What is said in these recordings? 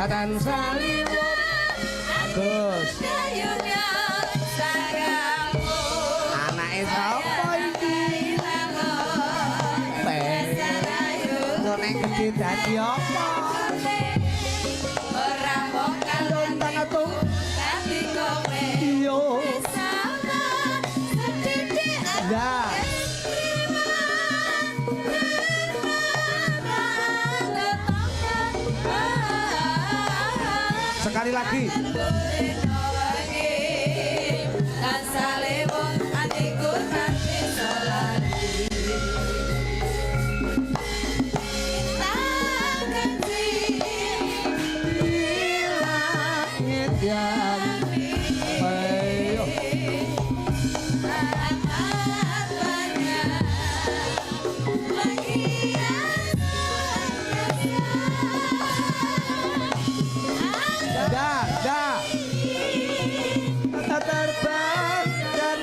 Tansah liwat Agus. Anake sapa iki? Pe. Nek gedhe dadi apa? Lontang atung. Iya. Lah. Sekali lagi. Langit yang ayo. Dah, dah. Terbang dan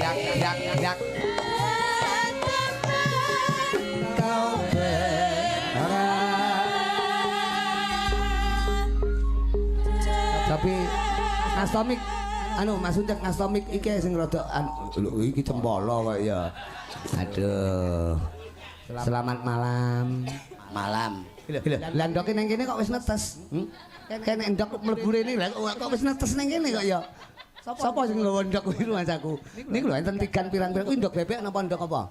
yak yak yak kau berharap. Tapi ngastomik anu Mas Uncek ngastomik iki sing rada anu lho iki cempolo kok ya. Aduh. Selamat malam. Malam. Lho, lah ndoke nang kene kok wis netes. Kene ndok mlebu rene lah kok wis netes nang kene kok ya. Sapa sing nggawa ndok kuwi rumangsaku? Niku lho enten tigan pirang-pirang kuwi ndok bebek napa ndok apa?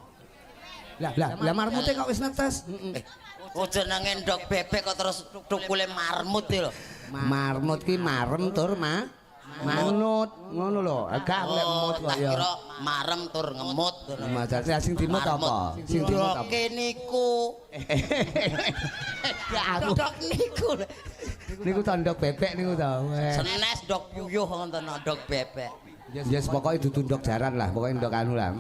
Lah, lah marmute kok wis netes. Kok jenenge ndok bebek kok terus tukule marmut iki lho. Marmut ki marem tur ma manut ngono lho. Gak lek mut kok Tak ya. kira marem tur ngemut ngono. Mas, sing dimut apa? Sing dimut apa? Ndoke niku. Ya aku Ndok niku. niku to ndok bebek niku to. Senes ndok puyuh ngoten ndok bebek. Yes, pokoknya dudu ndok jaran lah, pokoknya ndok anu lah.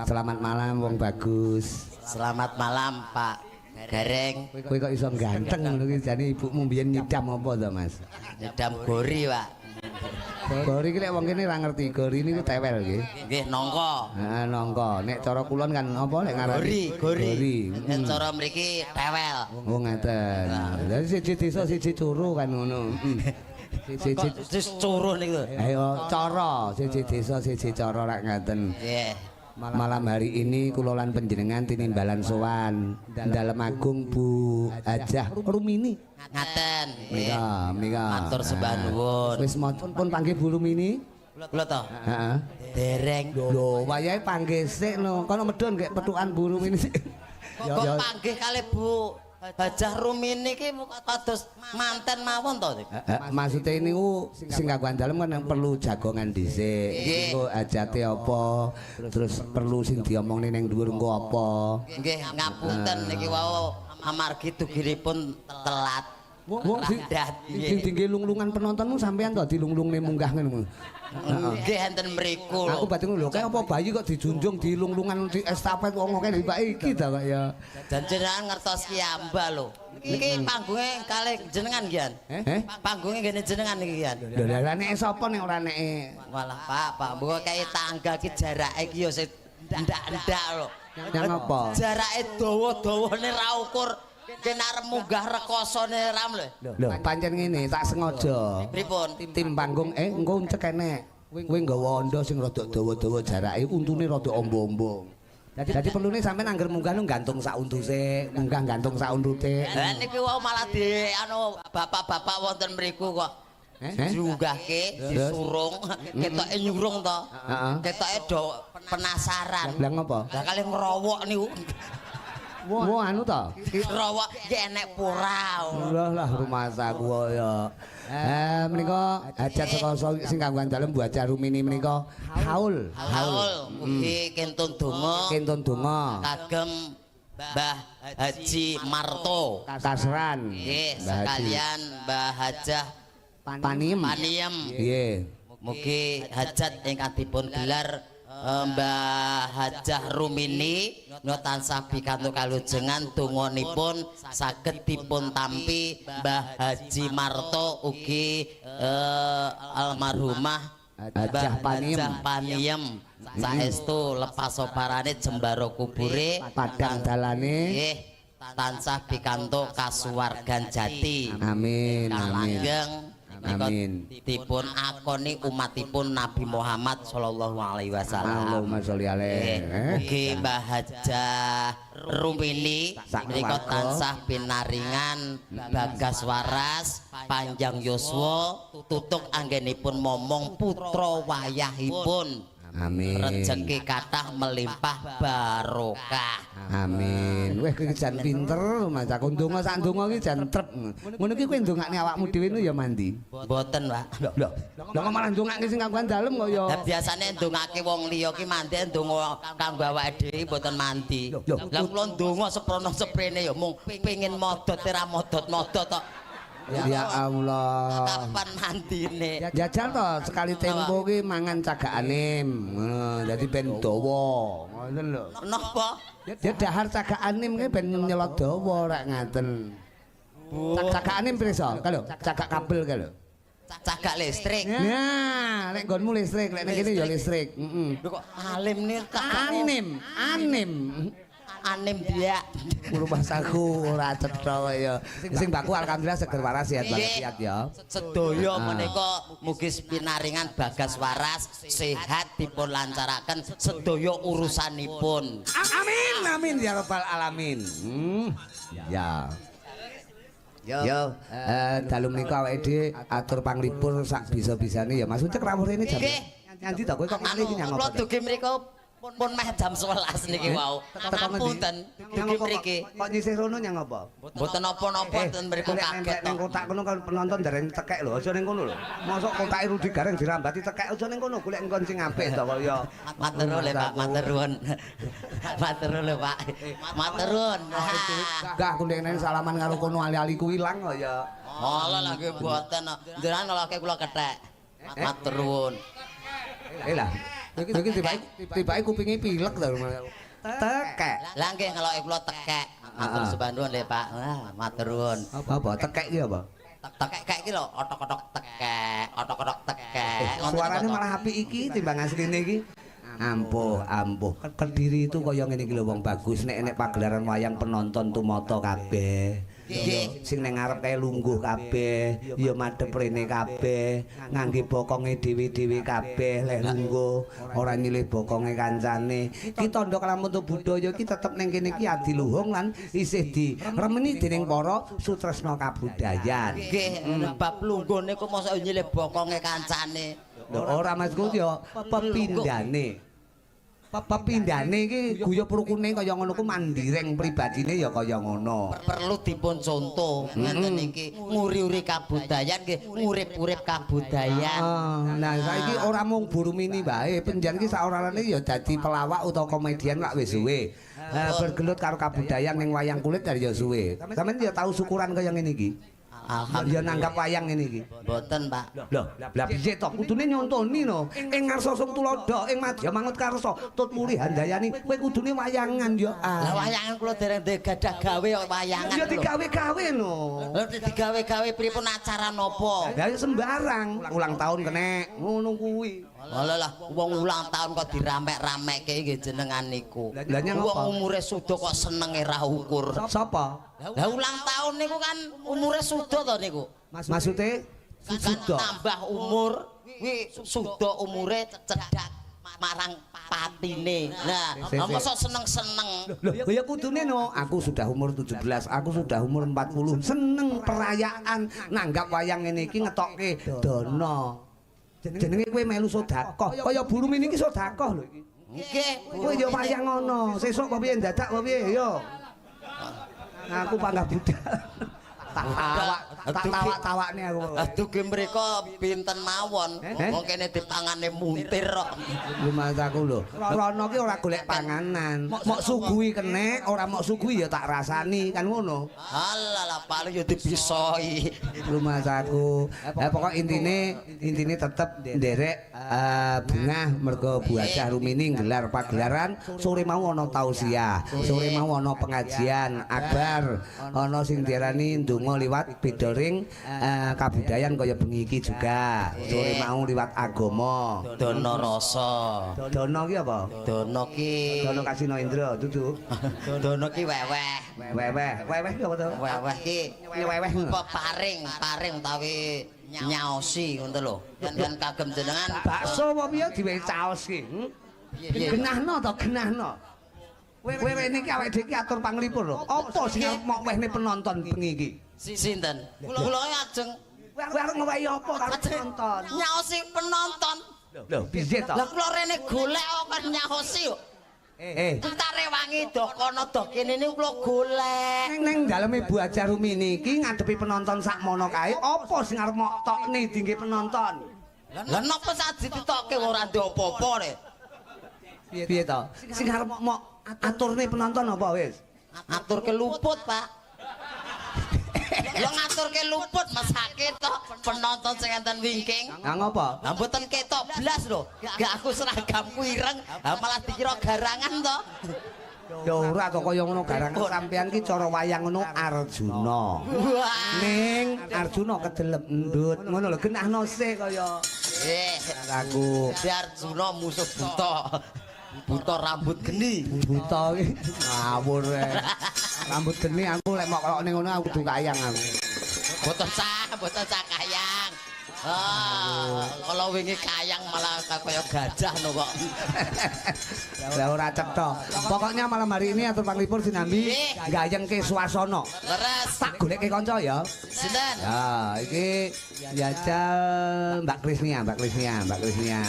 Selamat malam wong bagus. Selamat malam Pak Gareng. Kowe kok iso ganteng ngono ki jane ibumu mbiyen nyidam apa to, Mas? Nyidam gori, Pak. Gori ki lek wong kene ra ngerti, gori niku tewel nggih. Nggih nangka. Heeh, nangka. Nek cara kulon kan apa lek ngarani? Gori, gori. Gori. Nek cara mriki tewel. Oh ngaten. Lah siji desa siji curu kan ngono. Siji Kok wis curuh niku. Ayo cara, siji desa siji cara rak ngaten. Nggih. Malam hari ini kula lan panjenengan tinimbalan sowan Dalem Agung Bu Hajah Rumini. Ngaten. Nggih. Menika, menika. Matur sembah nuwun. Wis pun panggih Bu Rumini? Kula to. Heeh. Dereng. Lho, wayahe panggih sik no. Kono medhun gek pethukan Bu Rumini sik. Kok panggih kalih Bu Hajah Rumini ki kados manten mawon to. Maksude niku sing kagungan dalem kan perlu jagongan dhisik. Engko hajate apa, terus perlu sing diomongne ning dhuwur engko apa. Nggih, ngapunten niki wau amargi duginipun telat. Wong sing sing dingge lunglungan penontonmu sampean to dilunglungne munggah ngono. Nggih enten mriku lho. Aku batin lho kaya apa bayi kok dijunjung dilunglungan di estafet wong akeh mbak iki ta kok ya. Dan jenengan ngertos kiyamba lho. Niki panggunge kalih jenengan nggih. Eh? Panggunge nggene jenengan niki nggih. Lho lha nek sapa nek ora nek Walah Pak, Pak, mbok kaya tangga ki jarake ki ya sing ndak-ndak lho. Nyang apa? Jarake dawa-dawane ra ukur. Kene arep munggah rekosone ram lho. Lho pancen ngene tak sengaja. Pripun? Tim panggung engko uncek enek. Kowe nggawa ondo sing rada dawa-dawa jarake untune rada ombo-ombo. Dadi perlune sampean angger munggah nu gantung sak untu sik, munggah gantung sak untute. Lah niki wau malah di anu bapak-bapak wonten mriku kok. Diunggahke, disurung, ketoke nyurung to. Heeh. Ketoke do penasaran. Lah ngopo? Lah kalih ngrowok niku. Wah anu to. Ngrowok iki enek pora. Lah lah rumangsaku ya. Menika hajat saka sing kagungan dalem Bu Hajah Rumini menika haul. Haul mugi kentun donga. Kentun donga. Kagem Mbah Haji Marto. Kasran. Nggih, sekalian Mbah Hajah Paniem. Paniem. Nggih. Mugi hajat ingkang dipun gelar Mbah Hajah Rumini no tansah pikantuk kalujengan donganipun saged dipun tampi Mbah Haji Marto ugi almarhumah Hajah Paniem. Hajah Paniem saestu lepas soparane jembara kubure padang dalane nggih tansah pikantuk kasuwargan jati. Amin amin. Langgeng amin. Dipun akoni umatipun Nabi Muhammad sallallahu alaihi wasallam. Allahumma sholli alaihi. Mugi Mbah Hajah Rumini menika tansah pinaringan bagas waras, panjang yuswa, tutuk anggenipun momong putra wayahipun. Amin. Rejeki kathah melimpah barokah. Amin. Weh kowe jan pinter Mas. Aku ndonga sak ndonga iki jan trep. Ngono iki kowe ndongakne awakmu dhewe nu ya mandi. Mboten, Pak. Lho, lho kok malah ndongake sing kanggo dalem kok ya. Lah biasane ndongake wong liya ki mandi, ndonga kanggo awake dhewe mboten mandi. Lah kula ndonga seprono seprene ya mung pengin modot ora modot-modot tok. Ya Allah. Kapan mandine? Jajal to sekali tempo ki mangan cagak anim. Ngono, dadi ben dawa. Ngoten lho. Napa? Ya dahar cagak anim ki ben nyelot dawa rek ngaten. Cagak anim pirsa? Kae lho, cagak kabel kae lho. Cagak listrik. Nah, nek nggonmu listrik, nek kene ya listrik. Heeh. Lho kok alim nih anim, anim. Anim dia. Rumahsaku ora cetha ya. Sing baku alhamdulillah seger waras sehat walafiat ya. Sedaya menika mugi pinaringan bagas waras, sehat dipun lancaraken sedaya urusanipun. Amin amin ya rabbal alamin. Ya. Yo, dalu menika awake dhewe atur panglipur sak bisa-bisane ya. Mas Ucek rawuh rene jam. Nyandi to kowe kok ngalih iki nyang apa? Kula dugi mriku pun meh jam 11 niki wau. Ngapunten, dugi mriki. Kok nyisih rono nyang apa? Mboten napa-napa ten mriku kaget. Ning kotak kono kan penonton dereng tekek lho, aja ning kono lho. Mosok kotake Rudi Gareng dirambati tekek aja ning kono, golek nggon sing apik to kok ya. Matur nuwun Pak, matur nuwun. Matur nuwun Pak. Matur nuwun. Gah aku ndekne salaman karo kono ali-aliku ilang kok ya. Alah lha nggih mboten. Njenengan ngeloke kula kethek. Matur nuwun. Lah iki tibake kupinge pilek to. Tekek. Lah nggih ngeloke kula tekek. Matur suwun lho Pak. Wah, matur nuwun. Apa tekek iki apa? Tekek iki lho, otok-otok tekek, otok-otok tekek. Suarane malah apik iki timbang asline iki. Ampuh, ampuh. Kediri itu kaya ngene iki lho wong bagus nek nek pagelaran wayang penonton tumata kabeh. Sing nang ngarep kae lungguh kabeh, ya madhep rene kabeh, ngangge bokonge dhewe-dhewe kabeh leh lungguh, ora nyilih bokonge kancane. Ki tandha kalamun budaya iki tetep ning kene iki adiluhung lan isih diremeni dening para sutresna kabudayan. Nggih, bab lungguh niku mosok nyilih bokonge kancane. Lho ora Masku ya pepindhane. Pepindhane iki guyub rukune kaya ngono ku mandireng pribadine ya kaya ngono. Perlu dipun contoh ngenten iki nguri-uri kabudayan nggih, ngurip-urip kabudayan. Nah saiki ora mung Burumini wae, penjen iki saorane ya dadi pelawak utawa komedian lak wis suwe. Bergelut karo kabudayan ning wayang kulit ya suwe. Sampeyan ya tau syukuran kaya ngene iki? Alhamdulillah. Ya nanggap wayang ngene iki. Mboten, Pak. Lho, lah piye to? Kudune nyontoni no. Ing ngarsa sung tuladha, ing madya mangut karsa, tut muri handayani, kowe kudune wayangan ya. Lah wayangan kula dereng gadah gawe kok wayangan. Ya digawe-gawe no. Lha digawe-gawe pripun acara napa? Lah ya sembarang, ulang tahun kenek, ngono kuwi. Lah lah wong ulang tahun kok diramek-ramekke nggih jenengan niku. Wong umure suda kok senenge ra ukur. Sapa? Lah ulang tahun niku kan umure suda to niku. Maksude suda tambah umur kuwi suda umure cedhak marang patine. Nah, mosok seneng-seneng. Lho, ya kudune no, aku sudah umur 17, aku sudah umur 40, seneng perayaan nanggap wayang ngene iki ngetokke dana. Jenenge kowe melu sedekah. Kaya Burumini iki sedekah lho iki. Nggih, kowe ya wayang ngono. Sesuk apa piye dadak apa piye yo. Aku panggah budal. Tak tawak-tawakne aku. Dugi mriko pinten mawon. Wong kene dipangane muntir kok. Lumasaku lho. Rono ki ora golek panganan. Mok suguhi kenek, ora mok suguhi ya tak rasani kan ngono. Alah lah paling ya dibisoi. Lumasaku. Lah pokok intine tetep nderek bungah mergo Bu Hajah Rumini nggelar pagelaran sore mau ana tausiah, sore mau ana pengajian akbar, ana sing diarani ndonga donga liwat beda ring kabudayan kaya bengi iki juga. Sore mau liwat agama. Dana rasa. Dana ki apa? Dana ki Dana Kasino Indra dudu. Dana ki weweh. Weweh. Weweh ki apa to? Weweh ki weweh. Paring, paring utawi nyaosi ngono lho. Yen kagem jenengan bakso apa piye diwehi caos ki? Genahno to, genahno. Kowe rene iki awake dhewe iki atur panglipur lho. Apa sing arep mok wehne penonton bengi iki? Sinten? Kula ajeng kowe arep ngewehi apa karo penonton? Nyaosi penonton. Lho, piye to? Lah kula rene golek kok nyaosi kok. Tak rewangi doh kono doh kene niku kula golek. Ning daleme Bu Hajah Rumini iki ngadepi penonton sakmono kae, apa sing arep mok tokne dingge penonton? Lah napa sak dititokke ora ndek apa-apa le. Piye to? Sing arep mok aturne penonton apa wis? Aturke luput, Pak. Lho ngaturke luput mesake to penonton sing enten wingking. Lah ngopo? Lah mboten ketok blas lho. Gak aku seragamku ireng, malah dikira garangan to. Ya ora to kaya ngono garangan sampean ki cara wayang ngono Arjuna. Ning Arjuna kedelep endut ngono lho genahno sik kaya. Aku si Arjuna musuh buta. Buta rambut geni. Buta iki ngawur. Rambut geni aku lek mok kelokne ngono aku kudu kayang aku. Boten sah kayang. Ah, kalau wingi kayang malah kaya gajah no kok. Lah ora cetha. Pokoknya malam hari ini atur panglipur sinambi gayengke swasana. Leres. Tak goleke kanca ya. Sinten? Ya, iki jajal Mbak Krisnia, Mbak Krisnia, Mbak Krisnia.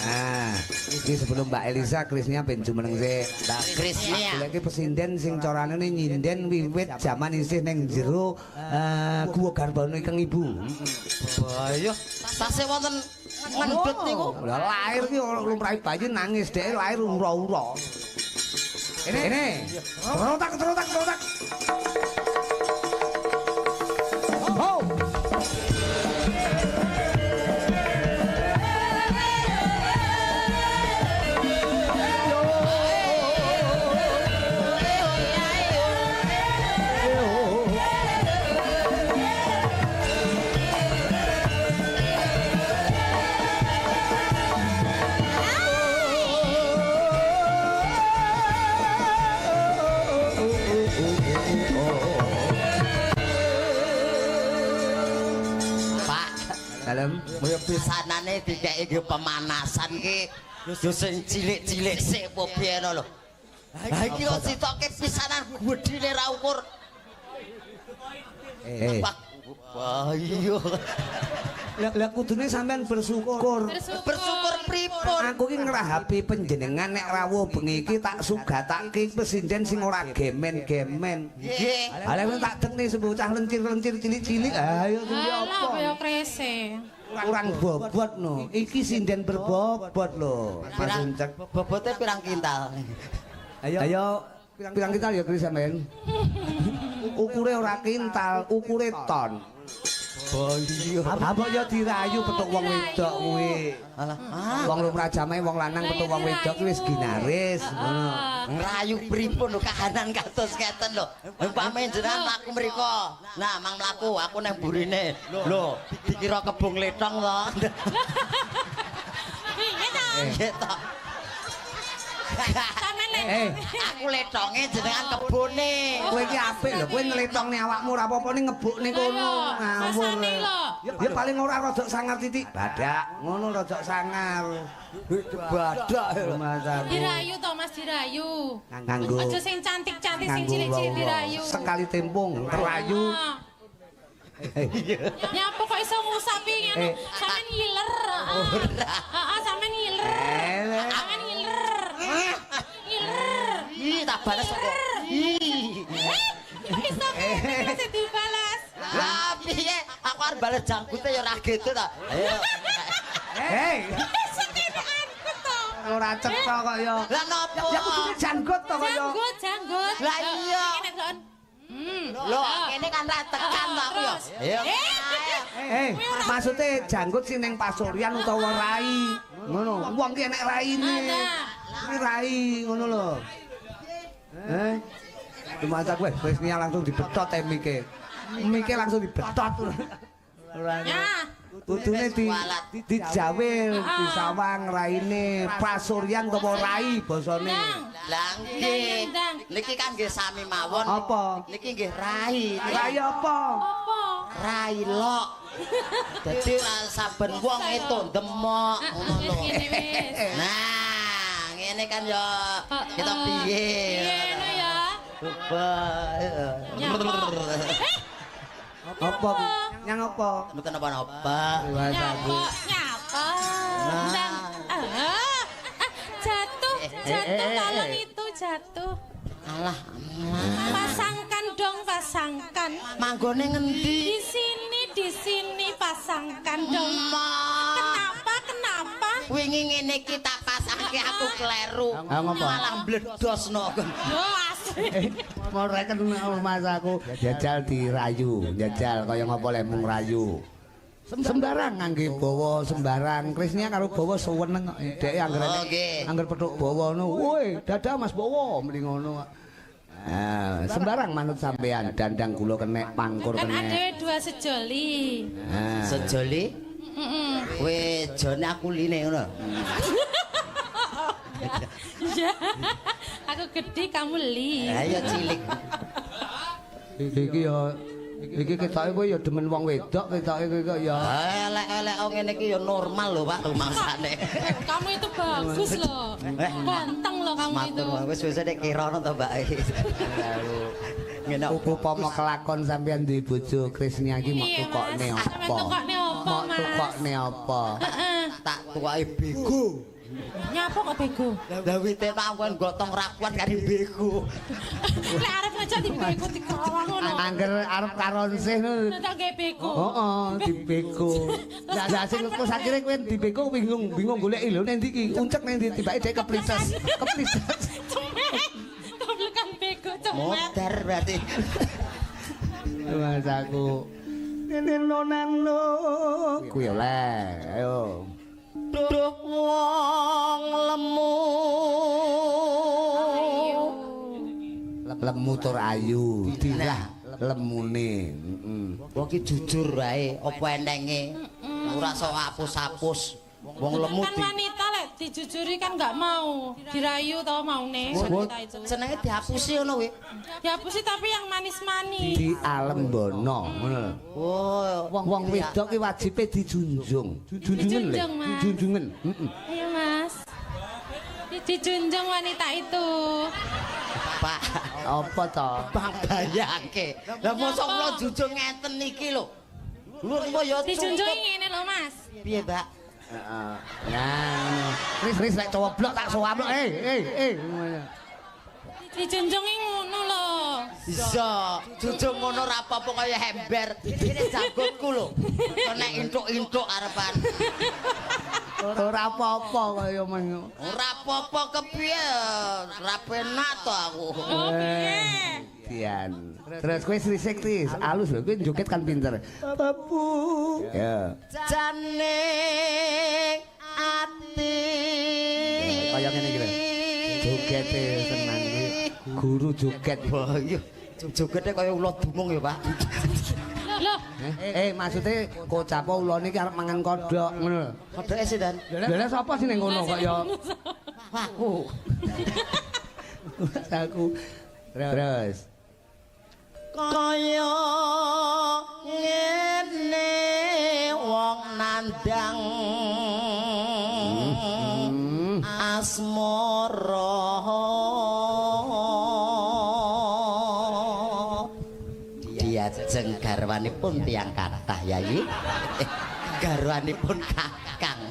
Nah, iki sebelum Mbak Elisa Krisnia ben jumeneng sik. Mbak Krisnia. Goleke pesinden sing carane nyinden wiwit jaman isih ning jero Guwa Garbana ingkang ibu. Ayo, tasih wonten ngendut niku. Lah lahir ki lumrahe bayi nangis dhek lahir ura-ura. Ini. Terotak terotak terotak. Ho. Dalem pisanane dikeki nggo pemanasan ki yo sing cilik-cilik sik apa piye lho. Ha iki kok sitoke pisanan gedhine ra ukur. Wah iya. Lah kudune sampean bersyukur. Bersyukur pripun? Aku ki ngrahapi panjenengan nek rawuh bengi iki tak sugatake pesinden sing ora gemen-gemen. Nggih. Ha lha tak tekne bocah lencir-lencir cilik-cilik. Ayo kuwi apa? Lah kaya krese. Kurang bobot no. Iki sinden berbobot lho. Mas Uncek. Bobote pirang kintal? Ayo pirang kintal ya Kris sampean? Ukure ora kintal, ukure ton. Iya. Apa ya dirayu petuk wong wedok kuwi. Alah, wong lumrah jamae wong lanang petuk wong wedok kuwi wis ginaris ngono. Ngrayu pripun lho kahanan kados ngeten lho. Umpame jenengan mlaku mriko. Nah, mang mlaku aku nang burine. Lho, dikira kebung letong to. Piye to? Nggih to. Aku letonge jenengan kebone. Kowe iki apik lho, kowe ngletongne awakmu ora apa-apa ning ngebukne kono. Ngawur. Ya paling ora rodok sangar titik. Badak, ngono rodok sangar. Badak lho Mas aku. Dirayu to Mas, dirayu. Nganggo. Aja sing cantik-cantik sing cilik-cilik dirayu. Sekali tempung terayu. Nyapa kok iso ngusapi ngono? Sampeyan ngiler. Heeh, sampeyan ngiler. Sampeyan ngiler. Ngiler. Ih, tak balas kok. Ih. Kok iso ngene sing dibalas? Lah piye? Aku arep bales jangkute ya ora gitu ta. Ayo. Hei. Sekeneanku to. Ora cetha kok ya. Lah nopo? Ya kudune janggut to kok ya. Janggut, janggut. Lah iya. Lho, kene kan ra tekan to aku ya. Ayo. Maksude janggut sing ning pasuryan utawa rai. Ngono. Wong ki enek raine. Kuwi rai ngono lho. Lumayan kowe wis langsung dibetot emike. Mike langsung dibetot. Ora. Kudune dijawil, disawang raine, pasuryan utawa rai basane. Lah nggih. Niki kan nggih sami mawon. Apa? Niki nggih rai. Rai apa? Apa? Rai lok. Dadi saben wong itu demok ngono lho. Nah, ngene kan ya kita piye. Piye ngono ya? Apa? Nyang apa? Mboten napa-napa. Nyapa, nyapa. Jatuh, jatuh tolong itu jatuh. Alah, pasangkan dong, pasangkan. Manggone ngendi? Di sini pasangkan dong. Kenapa, kenapa? Wingi ngene iki tak pasangke aku kleru. Malah mbledosno. Yo asli. Mau reken mas aku jajal dirayu, jajal kaya ngapa le mung rayu. Sembarang ngangge bawa sembarang. Krisnia karo bawa seweneng kok. Dhek anggere angger petuk bawa ngono, woi, dadah Mas Bawa muni ngono. Ah, sembarang manut sampean, dandang kula kenek, pangkur kenek. Kan ada dua sejoli. Sejoli? Heeh. Kowe jone aku line ngono. Iya. Aku gede kamu li. Ayo cilik. Iki ya iki ketoke kowe ya demen wong wedok ketoke kowe kok ya. Elek-elek ngene iki ya normal lho Pak rumangsane. Kamu itu bagus lho. Ganteng lho kamu itu. Wis wis nek kirana to Mbak. Ngene upama kelakon sampean duwe bojo Krisnia iki mok tukokne apa? Mok tukokne apa? Tak tuwake bego. Nyapa kok bego? Lah wite tak gotong ra kuat karo bego. Lek arep ngejak dibego dikawang ngono. Angger arep karonsih ngono. Tak gawe bego. Heeh, dibego. Lah sing terus akhire kowe dibego bingung bingung goleki lho nang ndi iki? Uncek nang ndi tibake dhek keplices. Keplices. Cemek. Koblekan bego cemek. Modar berarti. Mas aku. Nene nonano. Kuwi oleh. Ayo. Duh wong lemu. Lemu tur ayu, dirah lemune. Heeh. Wong iki jujur wae, apa enenge. Ora sok apus-apus. Wong lemu kan wanita lek dijujuri kan enggak mau, dirayu tau maune wanita itu. Senenge dihapusi ngono kuwi. Dihapusi tapi yang manis-manis. Di alembono ngono lho. Oh, wong wedok ki wajibe dijunjung. Junjungen lho. Junjungen. Heeh. Ayo Mas. Dijunjung wanita itu. Pak, apa to? Bang bayangke. Lah mosok kula junjung ngeten iki lho. Lho kok ya dijunjungi ngene lho Mas. Piye, Mbak? Heeh. Nah, Ris lek cowoblok tak sowablok. Eh. Dijunjungi ngono lho. Iya, junjung ngono ora apa-apa kaya ember. Ini jagotku lho. Nek intuk-intuk arepan. Ora apa-apa kaya men. Ora apa-apa kepiye? Ora penak to aku. Oh, piye? Dian. Terus kowe srisik Tis, alus lho kowe joget kan pinter. Babu. Ya. Jane ati. Kaya ngene iki lho. Jogete seneng iki. Guru joget. Wah, iya. Jogete kaya ula dumung ya, Pak. Lho. Maksudnya kocap ulane iki arep mangan kodhok ngono lho. Kodhoke sinten? Lha sapa sing ning ngono kok ya? Aku. Aku. Terus. Kaya ngene wong nandang asmara. Diajeng garwanipun tiyang kathah Yayi. Garwanipun kakang.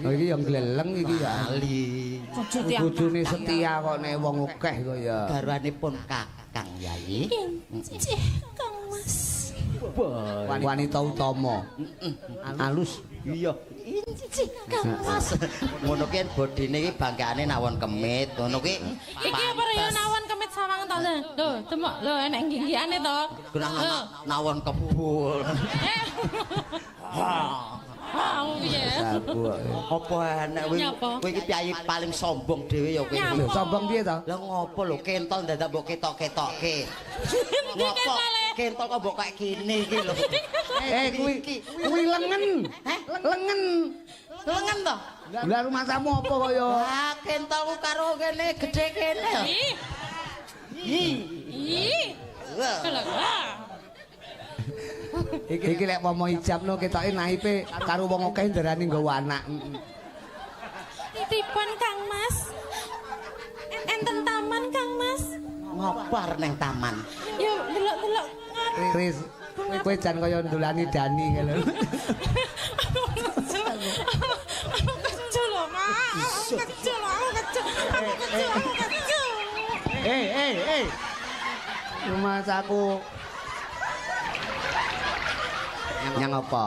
Oh iki yang gleleng iki ya. Ali. Bojone setia kok nek wong akeh kok ya. Garwanipun kakang Yayi. Injih Kang Mas. Wanita utama. Alus. Iya. Injih Kang Mas. Ngono ki bodine iki bangkane nawon kemit, ngono ki. Iki apa ya nawon kemit sawang to? Lho, demok lho enek ngginggiane to. Nawon kebul. Ha, piye? Apa enek kowe? Kowe iki piyayi paling sombong dhewe ya kowe. Lho, sombong piye to? Lah ngopo lho kentol dadak mbok ketok-ketokke. Ngopo? Kentol kok mbok kayak gini iki lho. Kuwi lengen. Lengen. Lengen to? Lah rumahmu apa kaya? Wah, kentolku karo kene gedhe kene. Ih. Ih. Iki lek pomo ijabno ketoke naipe karo wong akeh nderani nggawa anak. Titipan Kang Mas. Enten taman Kang Mas. Ngopo arep nang taman? Ya delok-delok. Kris, kowe jan kaya ndulani Dani kae lho. Aku kecil lho, Mak. Aku kecil, aku kecil. Aku kecil, aku kecil. Eh. Rumahku. Nyang apa?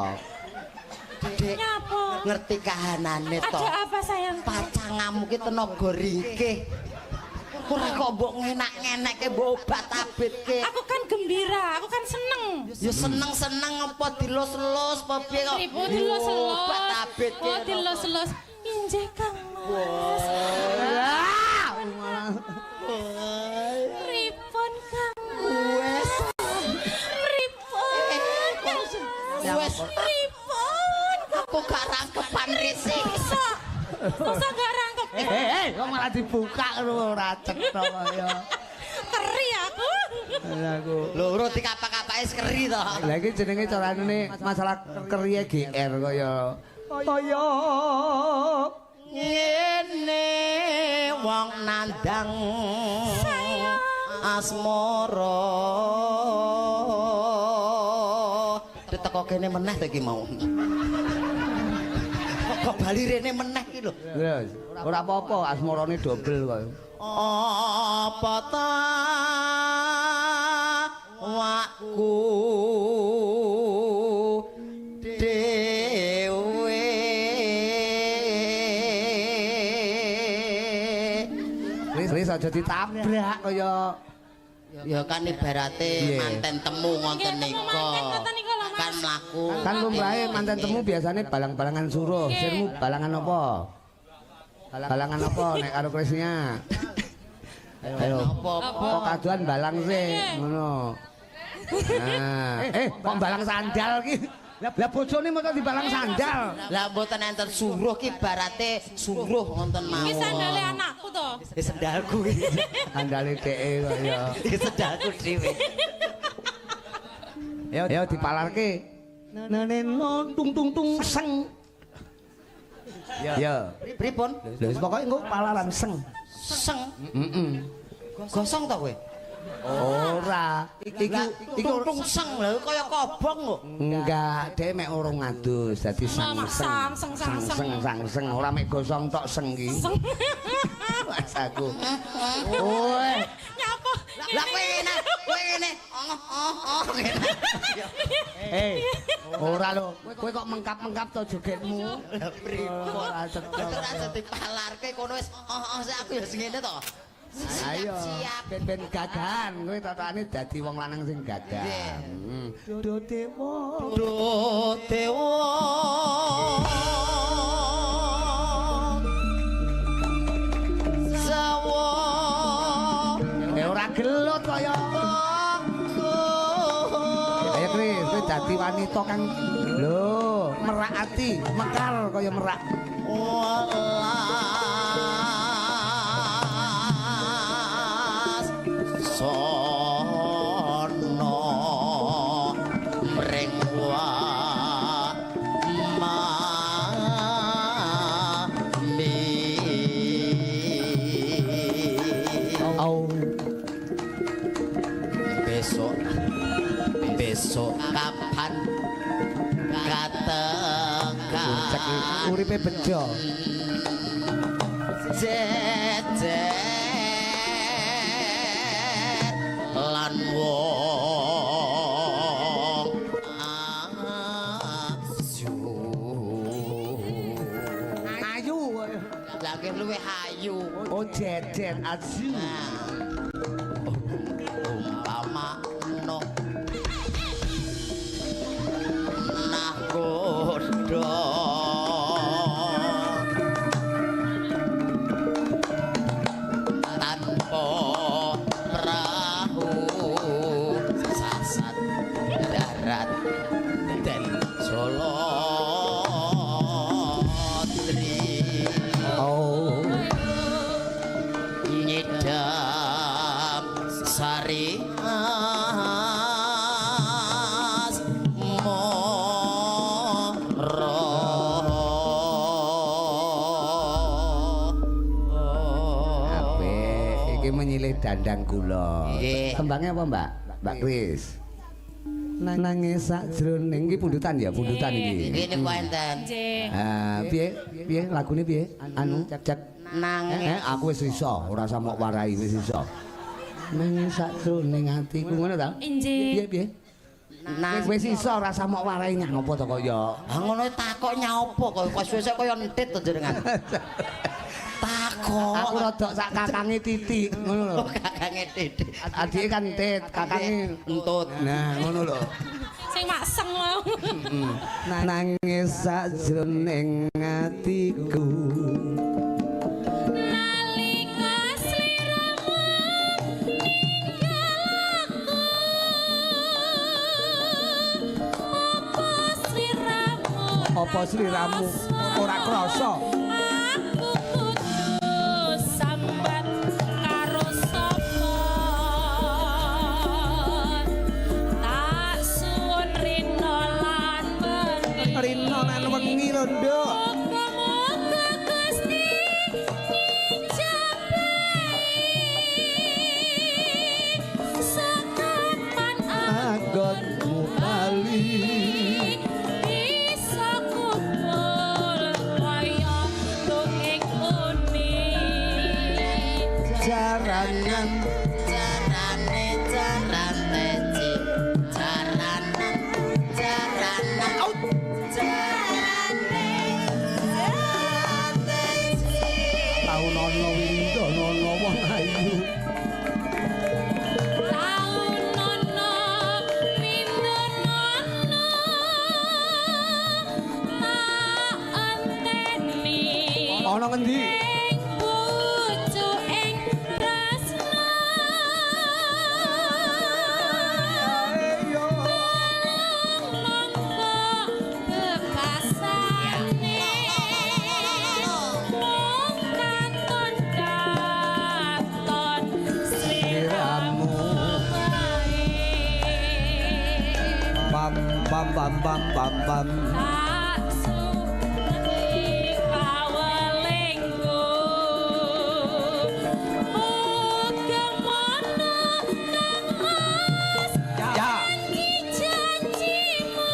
Dek, Nyapa? ngerti kahanane to. Ada apa sayang? Pacangamu ki tenaga ringkih. Ora kok mbok ngenak-ngenekke mbok obat-abitke. Aku kan gembira, aku kan seneng. Ya seneng-seneng apa dilus-lus apa piye kok. Pripun dilus-lus? Obat-abitke. Oh, dilus-lus. Injih Kang Mas. Pripun Kang Mas? Wes. Pripun Kang Mas? Wes. Pripun? Aku gak rangkepan risik. Masa? Masa gak rangkep? Kok malah dibuka lho ora cetha kaya. Keri aku. Lah aku. Lho ora dikapak-kapake wis keri to. Lah iki jenenge carane masalah keriye GR kaya kaya ngene wong nandang asmara. Teko kene meneh to iki mau. Kok bali rene meneh iki lho. Wis, ora apa-apa asmarane dobel kok. Apa ta wakku dhewe Wis aja ditabrak kaya ya kan ibarate manten temu ngoten nika. Kan mlaku. Kan lumrahe manten temu biasane balang-balangan suruh. Sirmu balangan apa? Balangan apa nek karo Krisnya? Ayo. Kok kaduan balang sih ngono. Nah, kok balang sandal ki? Lah bojone mosok dibalang sandal. Lah mboten enten suruh ki ibarate suruh ngoten mawon. Iki sandale anakku to. Iki sendalku iki. Sandale dheke kok ya. Iki sendalku dhewe. Ayo dipalarke. Neneno tung tung tung seng. Ya. Pripun? Lha wis pokoke engko palaran seng. Seng. Heeh. Gosong to kowe? Ora. Iki tung seng lho kaya kobong kok. Enggak, dhek mek urung ngadus dadi seng seng seng seng seng seng ora mek gosong tok seng iki. Mas aku. Oe. Nyapa? Lah kowe ngene, kowe ngene. Oh, ngene. Ora lho, kowe kok mengkap-mengkap to jogetmu. Lah pripun? Ora cetha. Ora dipalarke kono wis oh sik aku ya sing ngene to. Ayo, ben gagahan, kowe tatane dadi wong lanang sing gagah. Do dewa. Do dewa. Sawo. Ora gelut kaya. Ayo Kris, kowe dadi wanita kang lho, merak ati, mekar kaya merak. Sono mring wa mami. Au. Besok besok kapan katekan uripe bejo. Jejer lan wong ayu. Ayu. Lah nggih luwih ayu. Oh jejer ayu. Umpama no nahkoda tanpa perahu sasat Iki menyilih dandang kula. Nggih. Tembangnya apa, Mbak? Mbak Kris. Nangis sakjroning iki pundutan ya, pundutan iki. Nggih niku enten. Nggih. Ah, piye? Piye lagune piye? Anu, cek. Nangis. Aku wis iso, ora usah mok warai wis iso. Nangis sakjroning atiku ngono ta? Nggih. Piye piye? Nang Wis iso ora usah mok warai nyang apa to kok ya. Ah ngono takok nyaopo kok kok suwe-suwe kaya entit to jenengan. Takok. Aku rodok sak kakange titik ngono lho. Oh, kakange titik. Adike kan tit, kakange Entut. Nah, ngono lho. Sing makseng mau. Nangis sakjroning atiku. Nalika sliramu ninggal aku, apa sliramu Apa sliramu ora krasa? Aku kudu sambat karo sapa? Tak suwun rina lan wengi. Rina lan wengi lho, Nduk. Muga-muga Gusti ngijabahi sekapan Anggonmu bali. Bisa kumpul kaya dongeng uni. Jaranan Jarane jaran teci. Jaranan jaranan. Jarane jaran teci. Taun ana windono ana wong ayu. Taun ana windono tak enteni. Ana ngendi? Ing pucuking tresna. Mongko bekasane mung katon katon sliramu wae. Pam pam pam pam pam pam. Tak suweni kawelingku. Muga-muga Kang Mas Ya. janjimu.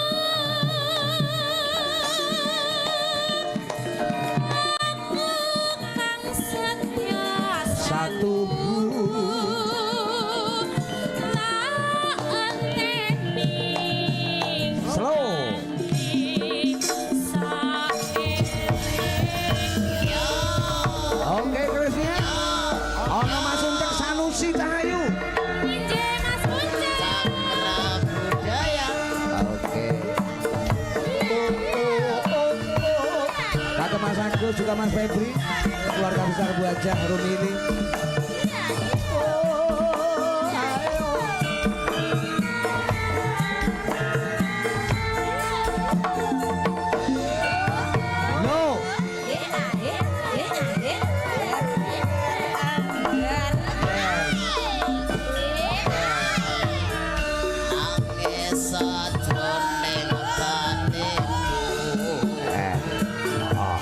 Aku kang setia Satu. Tak enteni. Slow. Oke, Krisnya. Ana Mas Uncek Sanusi Cahayu. Cakra budaya. Oke. Kata Mas Agus juga Mas Febri, keluarga besar Bu Hajah Rumini. Oh, ayo. No. Nangis sajroning batinku. Eh. Oh.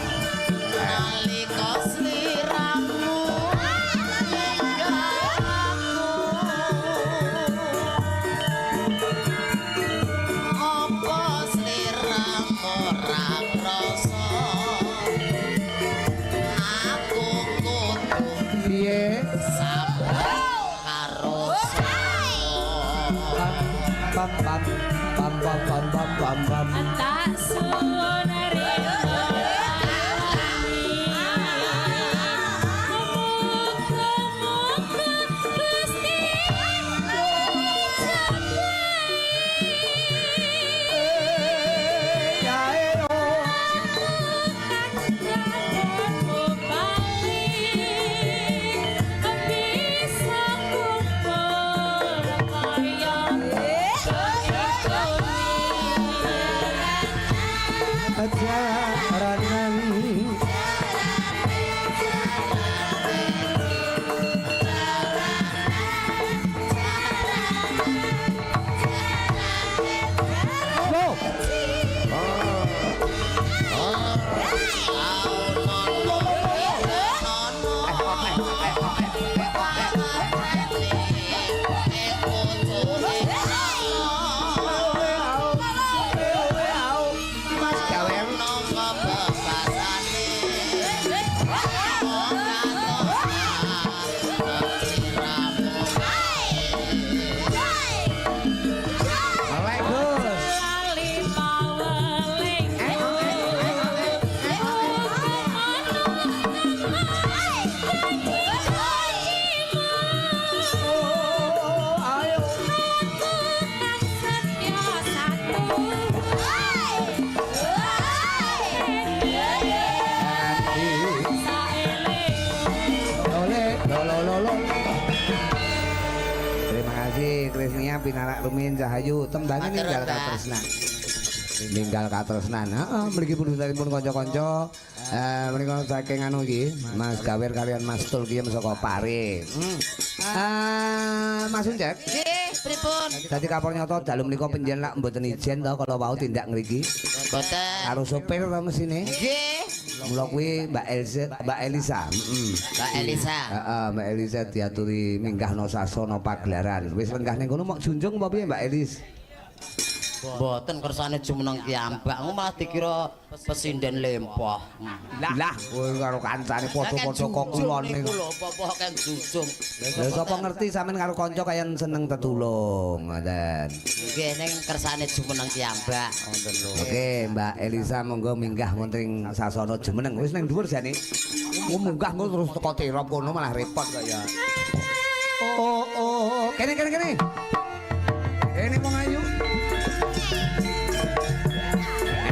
Nalika sliramu ninggal aku. Apa sliramu ora krasa? Aku kudu Piye? sambat karo sapa? Pam pam pam pam pam pam pam pam. Tak suwun rina. Muga-muga Gusti ngijabahi. Ya eh, oh. Kang bali bisa kumpul kaya dongeng uni. pinarak rumiyin Cahayu tembange ninggal katresnan. Ninggal katresnan. Heeh, mriki pundutanipun kanca-kanca. Menika saking anu iki, Mas Gawir kalian Mas Tul ki saka Pare. Mas Uncek. Nggih, pripun? Dadi kapor nyata dalu menika penjen lak mboten ijen to kala wau tindak ngriki. Mboten. Karo sopir to mesine. Nggih. Mula kuwi Mbak Elsa, Mbak Elisa. Heeh. Mbak Elisa. Heeh, Mbak Elisa diaturi minggahno sasana pagelaran. Wis lenggah ning kono mok junjung apa piye Mbak Elis? Mboten kersane jumeneng kiyambak, malah dikira pesinden lempoh. Lah, kowe karo kancane padha-padha kok kulon niku lho, apa-apa kan junjung. Lha sapa ngerti sampean karo kanca kaya seneng tetulung, ngoten. Nggih, ning kersane jumeneng kiyambak, ngoten lho. Oke, Mbak Elisa monggo minggah wonten ing sasana jumeneng. Wis ning dhuwur jane. Munggah engko terus teko terop kono malah repot kok ya. Oh, oh, kene kene kene. Kene wong ayu.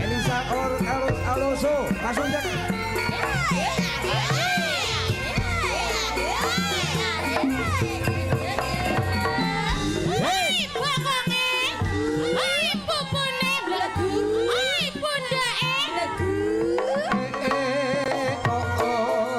Elisa or Alus Aloso, langsung cek. Hei, bokonge. Hei, pupune mlebu. Hei, pundake mlebu. Oh oh.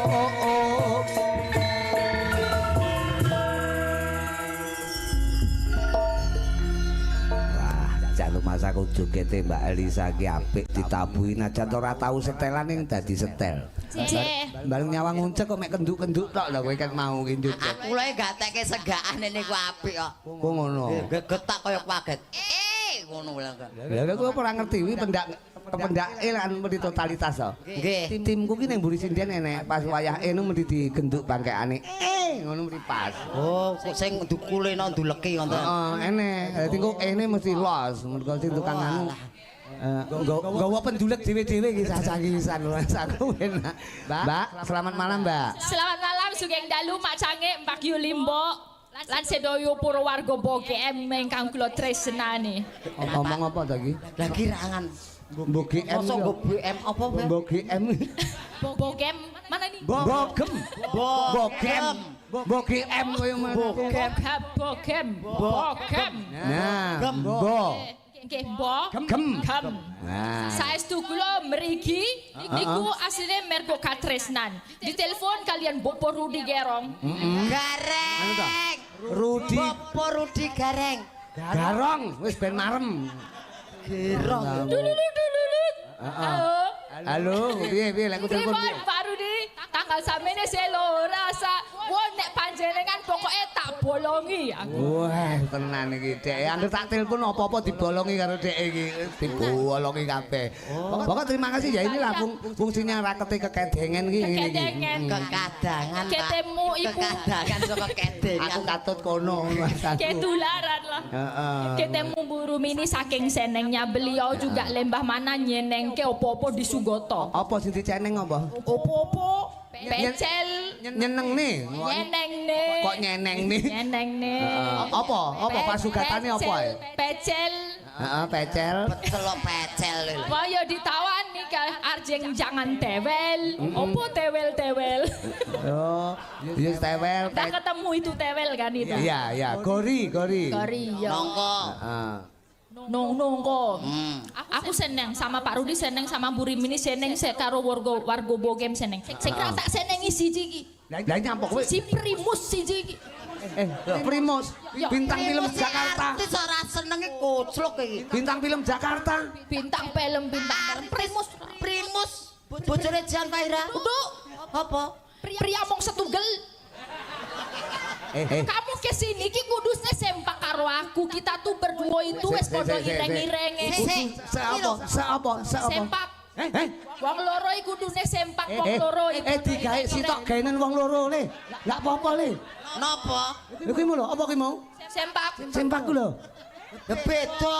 Oh oh. Wah, jan masaku jogete Mbak Elisa ki apik ditabuhi najan ora tau setelan ning dadi setel. Bareng nyawang uncek kok mek kenduk-kenduk tok lho kowe kan mau ki njoget. Aku lho gateke segakane niku apik kok. Kok ngono. Gegetak kaya kaget. Ngono lho. Lah kowe ora ngerti kuwi pendake lan mesti totalitas to. Nggih. Timku ki ning mburi sinden enek pas wayah enu mesti digenduk bangkekane. Ngono mesti pas. Oh, kok sing dukuleno nduleki ngoten. Heeh, enek. Dadi engko ene mesti los, mergo sing tukang anu. Nggawa pendulek dhewe-dhewe iki sasang-sisan aku enak. Mbak, selamat malam, Mbak. Selamat malam sugeng dalu Mak Cange, Mbak Yulimbo. Lan sedaya para warga BGM ingkang kula tresnani. Ngomong apa ta iki? Lah kirangan Mbok GM. Mosok nggo BM apa, Mbak? Mbok GM. Bogem mana nih? Bogem. Bogem. Mbok GM koyo Bogem. Bogem. Bogem. Nah, bo. Nggih, bo. Gem. Gem. Nah. Saestu kula mriki niku asline mergo katresnan. Ditelepon kalian Bapak Rudi Gerong. Gareng. Rudi Bapak Rudi Gareng. Garong wis ben marem. Gerong. Dulu. Halo. Halo, piye piye lek telepon Pripun Pak Rudi? Tanggal samene selo rasa. Wah nek panjenengan pokoke tak bolongi aku. Wah, tenan iki Dek. Angger tak telepon apa-apa dibolongi karo Dek iki. Dibolongi kabeh. Pokok terima kasih ya inilah fungsinya rakete kekedengen iki ngene iki. Kekedengen. Kekadangan, Pak. Ketemu iku. Kekadangan saka kedengan. Aku katut kono Mas aku. Ketularan lah. Heeh. Ketemu Bu Rumini saking senengnya beliau juga lembah mana nyenengke opo-opo di Sugoto. Apa sing diceneng apa? Opo-opo pecel Nyeneng nih. nyeneng nih. Kok nyeneng nih? Nyeneng nih. Apa? Apa pasugatane apa ae? Pecel. Heeh, pecel. Pecel kok pecel lho. Wah ya ditawani ka arjeng jangan tewel. Opo tewel-tewel? Oh, ya tewel. Kita ketemu itu tewel kan itu. Iya, iya, gori, gori. Gori ya. Nongko. Heeh. Nong nongko. Aku seneng sama Pak Rudi, seneng sama Bu Rimini, seneng se karo warga warga Bogem seneng. Sing ra tak senengi siji iki. Lah nyampok kowe. Si Primus siji iki. Primus, bintang film Jakarta. Artis ora senenge koclok iki. Bintang film Jakarta. Bintang film bintang Primus. Primus bojone Jan Fahira. Duduk. Apa? Pria mong setugel. Kamu kesini ki kudusnya sempak karo aku. Kita tuh berdua itu wis padha ireng-irenge. Se apa? Se apa? Se apa? Sempak. Wong loro iku kudune sempak wong loro iku. Digawe sitok gaenen wong loro le. Lah apa-apa le. Napa? Lha kuwi lho, apa kuwi mau? Sempak. Sempak ku lho. Beda.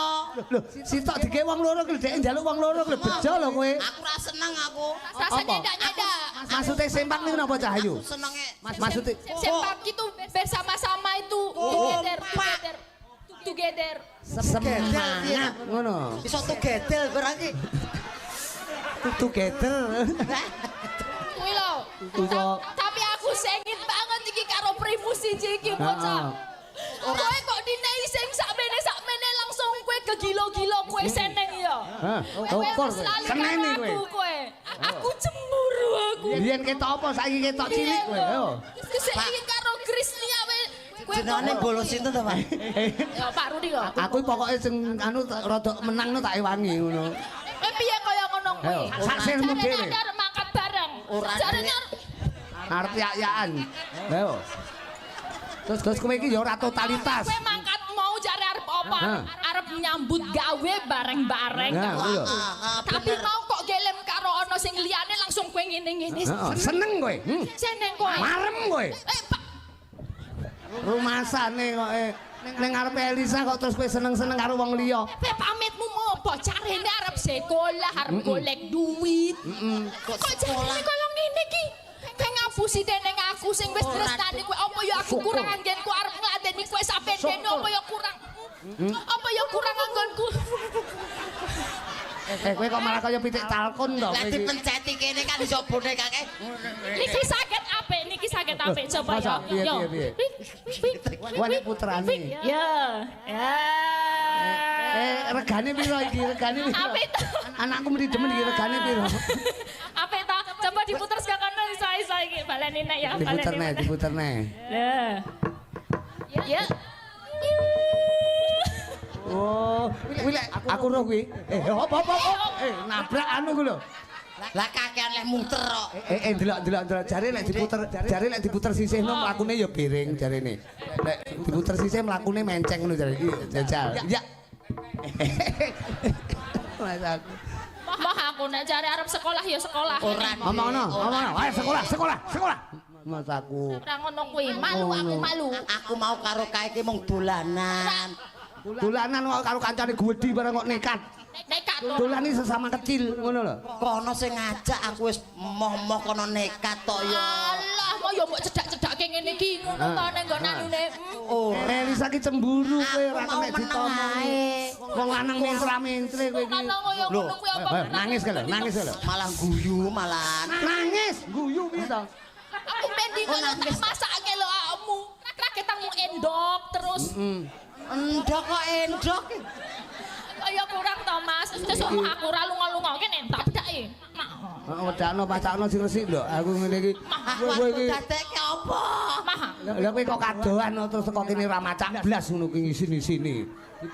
Lho, sitok dike wong loro ki dhek njaluk wong loro ki bejo lho kowe. Aku ora seneng aku. Rasanya ndak-ndak. Maksude sempak niku napa Cahayu? Aku senenge Maksude Sempak itu bersama-sama itu together, together, together. semangat ngono. Iso tugedel barang iki. Together. Kuwi lho. Tapi aku sengit banget iki karo primus siji iki bocah. Kowe kok dinei sing sakmene langsung kowe kegilo-gilo kowe seneng ya. Hah, Kowe ukur wis kowe. lali Seneni karo kowe. aku kowe. Aku cemburu aku. Biyen ketok apa saiki ketok cilik kowe. Ayo. Saiki karo Krisnia we. Kowe Jenengane bolos sinten to, Pak? Ya Pak Rudi kok. Aku pokoke sing anu rada menang no tak ewangi ngono. Eh piye kaya ngono kuwi? Ayo, sak sirmu dhewe. Jarene arep mangkat bareng. Ora Jarene Arep yak-yakan. Ayo. Terus terus kowe iki ya ora totalitas. kowe mangkat mau jare arep apa? Arep nyambut gawe bareng-bareng. Nah, kuwi lho. Tapi mau kok gelem karo ana sing liyane langsung kowe ngene-ngene. Heeh, seneng kowe. Seneng kowe. Marem kowe. Eh Pak, Rumasane kok ning ngarepe Elisa kok terus kowe seneng-seneng karo wong liya. kowe pamitmu mau apa? Jarene arep sekolah, arep golek duit. Kok Kok jarene kaya ngene iki? Kowe ngapusi dening aku sing wis tresnani kowe apa ya aku kurang anggenku arep ngladeni kowe saben dene apa ya kurang. Apa ya kurang anggonku? Eh kowe kok malah kaya pitik talkon to Lah kowe iki. dipenceti kene kan iso bonekake. Niki sakit apik, niki sakit apik coba ya. Piye, Yo. piye, piye? Wah, nek putrane. Ya. Ya. Regane piro iki? Regane piro? Apik to. Anakku mesti demen iki regane piro? Apik to. Coba diputer saka kono iso-iso iki baleni nek ya. Diputer nek, diputer nek. Lah. Ya. Oh, kuwi lek aku roh kuwi. Eh, apa apa apa? Nabrak anu ku lho. Lah kakean leh muter kok. Delok delok delok jare lek diputer, jare lek diputer sisihno mlakune ya biring jarene. Lek diputer sisih mlakune menceng ngono jare. Jajal. Ya. Mas aku. Moh aku nek jare arep sekolah ya sekolah. Ora. Ngomongno, ngomongno. Ayo sekolah, sekolah, sekolah. Mas aku. Ora ngono kuwi, malu aku malu. Aku mau karo kae iki mung dolanan. Dolanan kok karo kancane gedhi bareng kok nekat. Nekat to. Dolani sesama kecil ngono lho. Kono sing ngajak aku wis moh-moh kono nekat tok ya. Alah, mau ya mbok cedak-cedake ngene iki ngono to ning nggon anune. Ora. Elisa ki cemburu kowe ora Aku mau kena meneng ditomongi. ae. Wong lanang mentra-mentre kowe iki. Lanang kaya ngono kuwi apa? Nangis kae lho, nangis kae lho. Malah guyu malahan. Nangis, guyu piye to? Aku ben dino tak masake lho awakmu. Raketangmu endok terus. Endok kok endok. Kaya kurang to, Mas. Sesuk aku ora lunga-lunga kene tak bedhake. Mah. Heeh, wedakno pacakno sing resik lho. Aku ngene iki. Aku Kowe iki. dadekke apa? Mah. Lah kowe kok kadohan terus teko kene ora macak blas ngono kuwi ngisini-sini.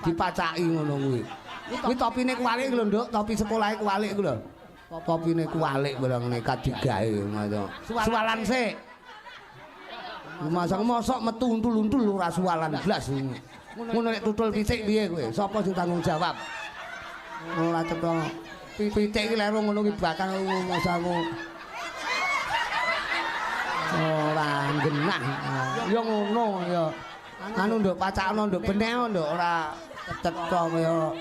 Dipacaki ngono kuwi. Kuwi topine kuwalik lho, Nduk. Topi sekolahe kuwalik ku lho. Topine kuwalik barang nekat digawe ngono. Suwalan sik. Masa mosok metu untul-untul ora suwalan blas. Ngono nek tutul pitik piye kowe? Sapa sing tanggung jawab? Ora cetha. Pitik iki lero ngono ki bakal masamu. Ora genah. Ya ngono ya. Anu nduk pacakno nduk beneh nduk ora cetha kaya.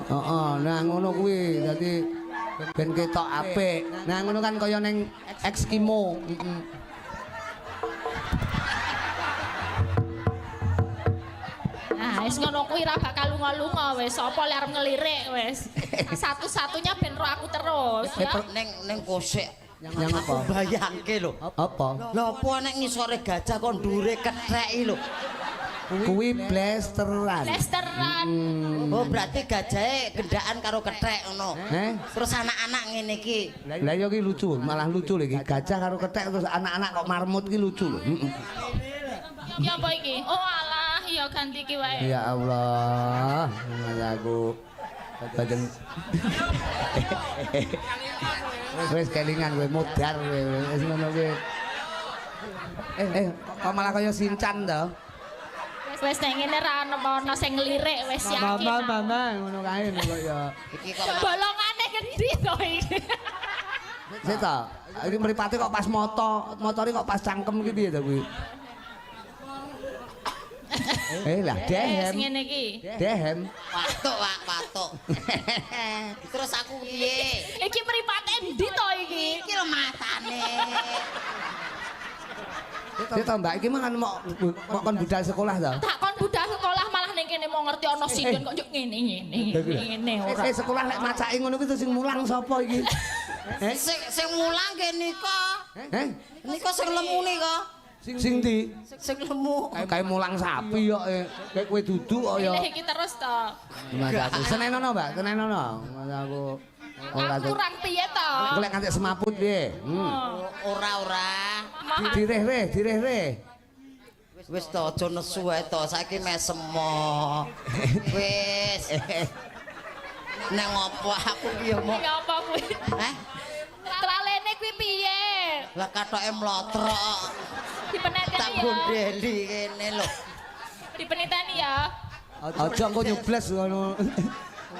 Heeh, nah ngono kuwi dadi ben ketok apik. Nah ngono kan kaya ning Eskimo. Heeh. Nah, wis ngono kuwi ra bakal lunga-lunga wis. Sapa le arep ngelirik wis. Satu-satunya ben ro aku terus ya. Ning ning kosek. Yang apa? Aku bayangke lho. Apa? Lha apa nek ngisore gajah kok ndure ketheki lho. Kuwi blasteran. Blasteran. Oh berarti gajahe gendaan karo kethek ngono. Eh? Terus anak-anak ngene iki. Lah iya ki lucu, malah lucu lho iki. Gajah karo kethek terus anak-anak kok marmut ki lucu lho. Heeh. Ya apa iki? Oh alah, ya ganti iki wae. Ya Allah, aku badan wis kelingan kowe modar kowe wis ngono kowe. Kok malah kaya Sinchan to? Wis nek ngene ra ono sing ngelirik wis yakin. Mama mama ngono kae kok ya. Iki kok Bolongane ngendi to iki? Sik ta, iki mripate kok pas moto, motore kok pas cangkem iki piye to kuwi? Eh lah dehem. Wis ngene iki. Dehem. Watuk, Pak, watuk. Terus aku piye? Iki mripate endi to iki? Iki lho matane. Sik to Mbak, iki mangan mok kon budal sekolah to? Tak kon budal sekolah malah ning kene mau ngerti ana sinden kok njuk ngene ngene ngene ora. Eh sekolah lek macake ngono kuwi terus sing mulang sapa iki? Sing sing mulang nggih nika. Eh? Nika sing lemu nika. Sing ndi? Sing lemu. Kayak mulang sapi kok. Kayak kowe duduk kok ya. Milih iki terus to. Mas aku senenono Mbak, senenono. Mas aku ora Aku kurang piye to? Aku lek nganti semaput piye? Ora ora. Direh-reh, direh-reh. Wis to aja nesu wae to, saiki mesemo. Wis. Nang ngopo aku ki ya mok. Ngapa kuwi? Heh? Tralene kuwi piye? Lah katoke mlotrok. Dipeneteni Tak ya. gondeli kene lho. Dipeneteni ya. Aja engko nyebles ngono.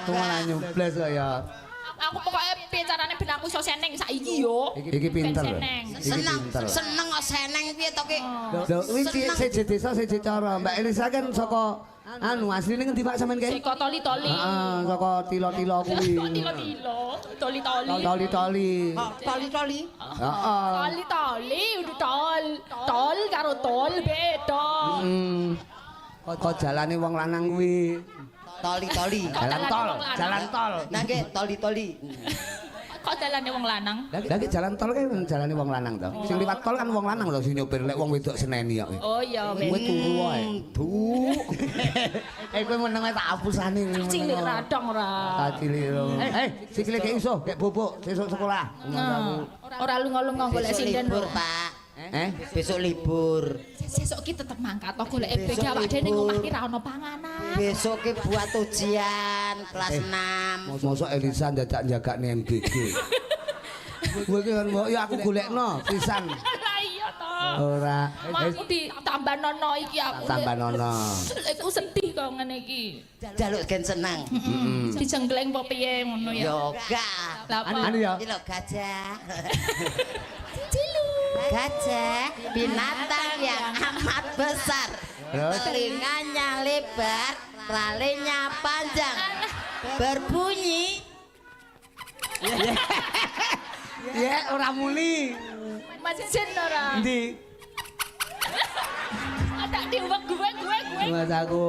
Malah nyebles kok ya. Aku pokoknya piye carane ben aku iso seneng saiki yo. Iki pinter. Ben seneng. Iki Seneng, pinter. seneng kok seneng piye to ki? Lho, kuwi siji desa siji cara. Mbak Elisa kan saka anu asline ngendi Pak sampean kae? Saka toli-toli. Heeh, saka tilo-tilo kuwi. Kok tilo-tilo, toli-toli. Toli-toli. Toli-toli. Heeh. Toli-toli udah tol. Tol karo tol beda. Kok jalane wong lanang kuwi. Toli-toli. Jalan tol, jalan tol. Nah nggih toli-toli. Kok dalane wong lanang? Lah iki jalan tol kan jalane wong lanang to. Sing liwat tol kan wong lanang lho sing nyopir lek wong wedok seneni kok. Oh iya, Kowe turu wae. Bu. Eh kowe meneng wae tak apusane. Cilik radong ora. Tak cilik. Eh, sikile gek iso, gek bobok sesuk sekolah. Ora lunga-lunga golek sinden. Libur, Pak. Eh, Besok libur. Sesuk ki tetep mangkat to golek EBG awak dhewe ning omah ki ra ono panganan. Besok ki buat ujian kelas 6. Mosok Elisa ndadak njagakne MBG. Kowe ki kan ya aku golekno pisan. Lah iya to. Ora. Aku ditambah nono iki aku. Tambah nono. Aku sedih kok ngene iki. Jaluk gen seneng. Dijenggleng apa piye ngono ya. Yo gak. Lah apa? Anu ya. Iki lho gajah. Cilu. Gajah binatang yang amat besar. Telinganya lebar, ralenya panjang. Berbunyi. Ya ora muni. Mesin ora. Endi? Ada diuwek gue. Mas aku.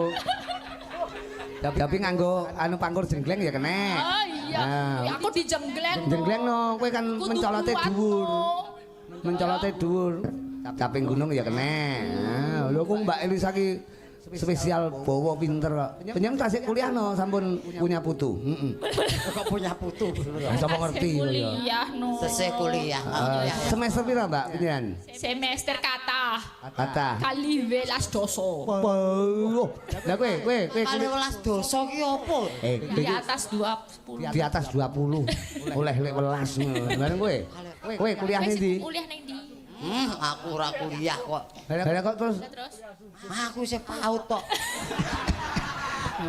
Tapi nganggo anu pangkur jenggleng ya kena. Oh iya. Nah. Aku dijenggleng. Jenggleng no, kowe kan mencolote dhuwur. Mencolote dhuwur. Caping gunung ya kena. Nah, lho kok Mbak Elisa ki spesial bawa pinter kok. Panjenengan tasik kuliah no sampun punya putu. Heeh. Kok punya putu? Sapa ngerti lho ya. Kuliah no. Tesih kuliah. Semester pira Mbak panjenengan? Semester kata. Kata. Kali welas doso. Lah kowe kowe kowe Kali welas dosa ki apa? Di atas 20. Di atas 20. Oleh lek welas ngono. Bareng kowe. Kowe kuliah ning ndi? Kuliah ning ndi? Aku ora kuliah kok. Lah kok terus aku isih PAUD tok.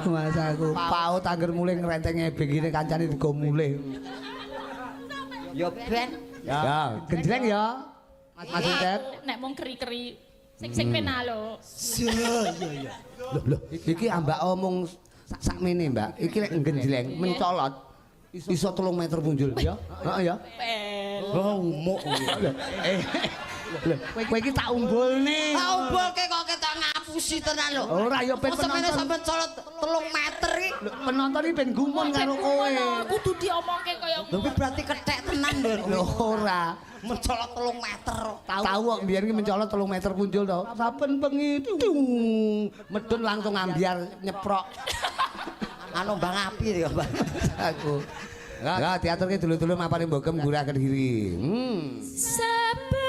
Mas aku PAUD angger mulih ngrenteng ebeng ngene kancane digo mulih. Ya ben. Ya, genjleng ya. Mas Ucep. Nek mung keri-keri sing sing pena lho. Iya iya. Lho lho, iki ambak omong sakmene, Mbak. Iki lek genjleng mencolot iso 3 meter punjul ya. Heeh ya. Oh, umuk. Lho, kowe iki tak umbulne. Tak umbulke kok ketok ngapusi tenan lho. Ora ya ben penonton sampe colot 3 meter iki. Penonton iki ben gumun karo kowe. Kudu diomongke kaya ngono. Lho berarti kethek tenan lho. Lho ora. Mencolot 3 meter. Tahu kok mbiyen iki mencolot 3 meter punjul to. Saben bengi medun langsung ambyar nyeprok. Anu Bang Api ya, Bang. Aku. Ya diaturke dulu-dulu mapane mbogem gurah Kediri. Saben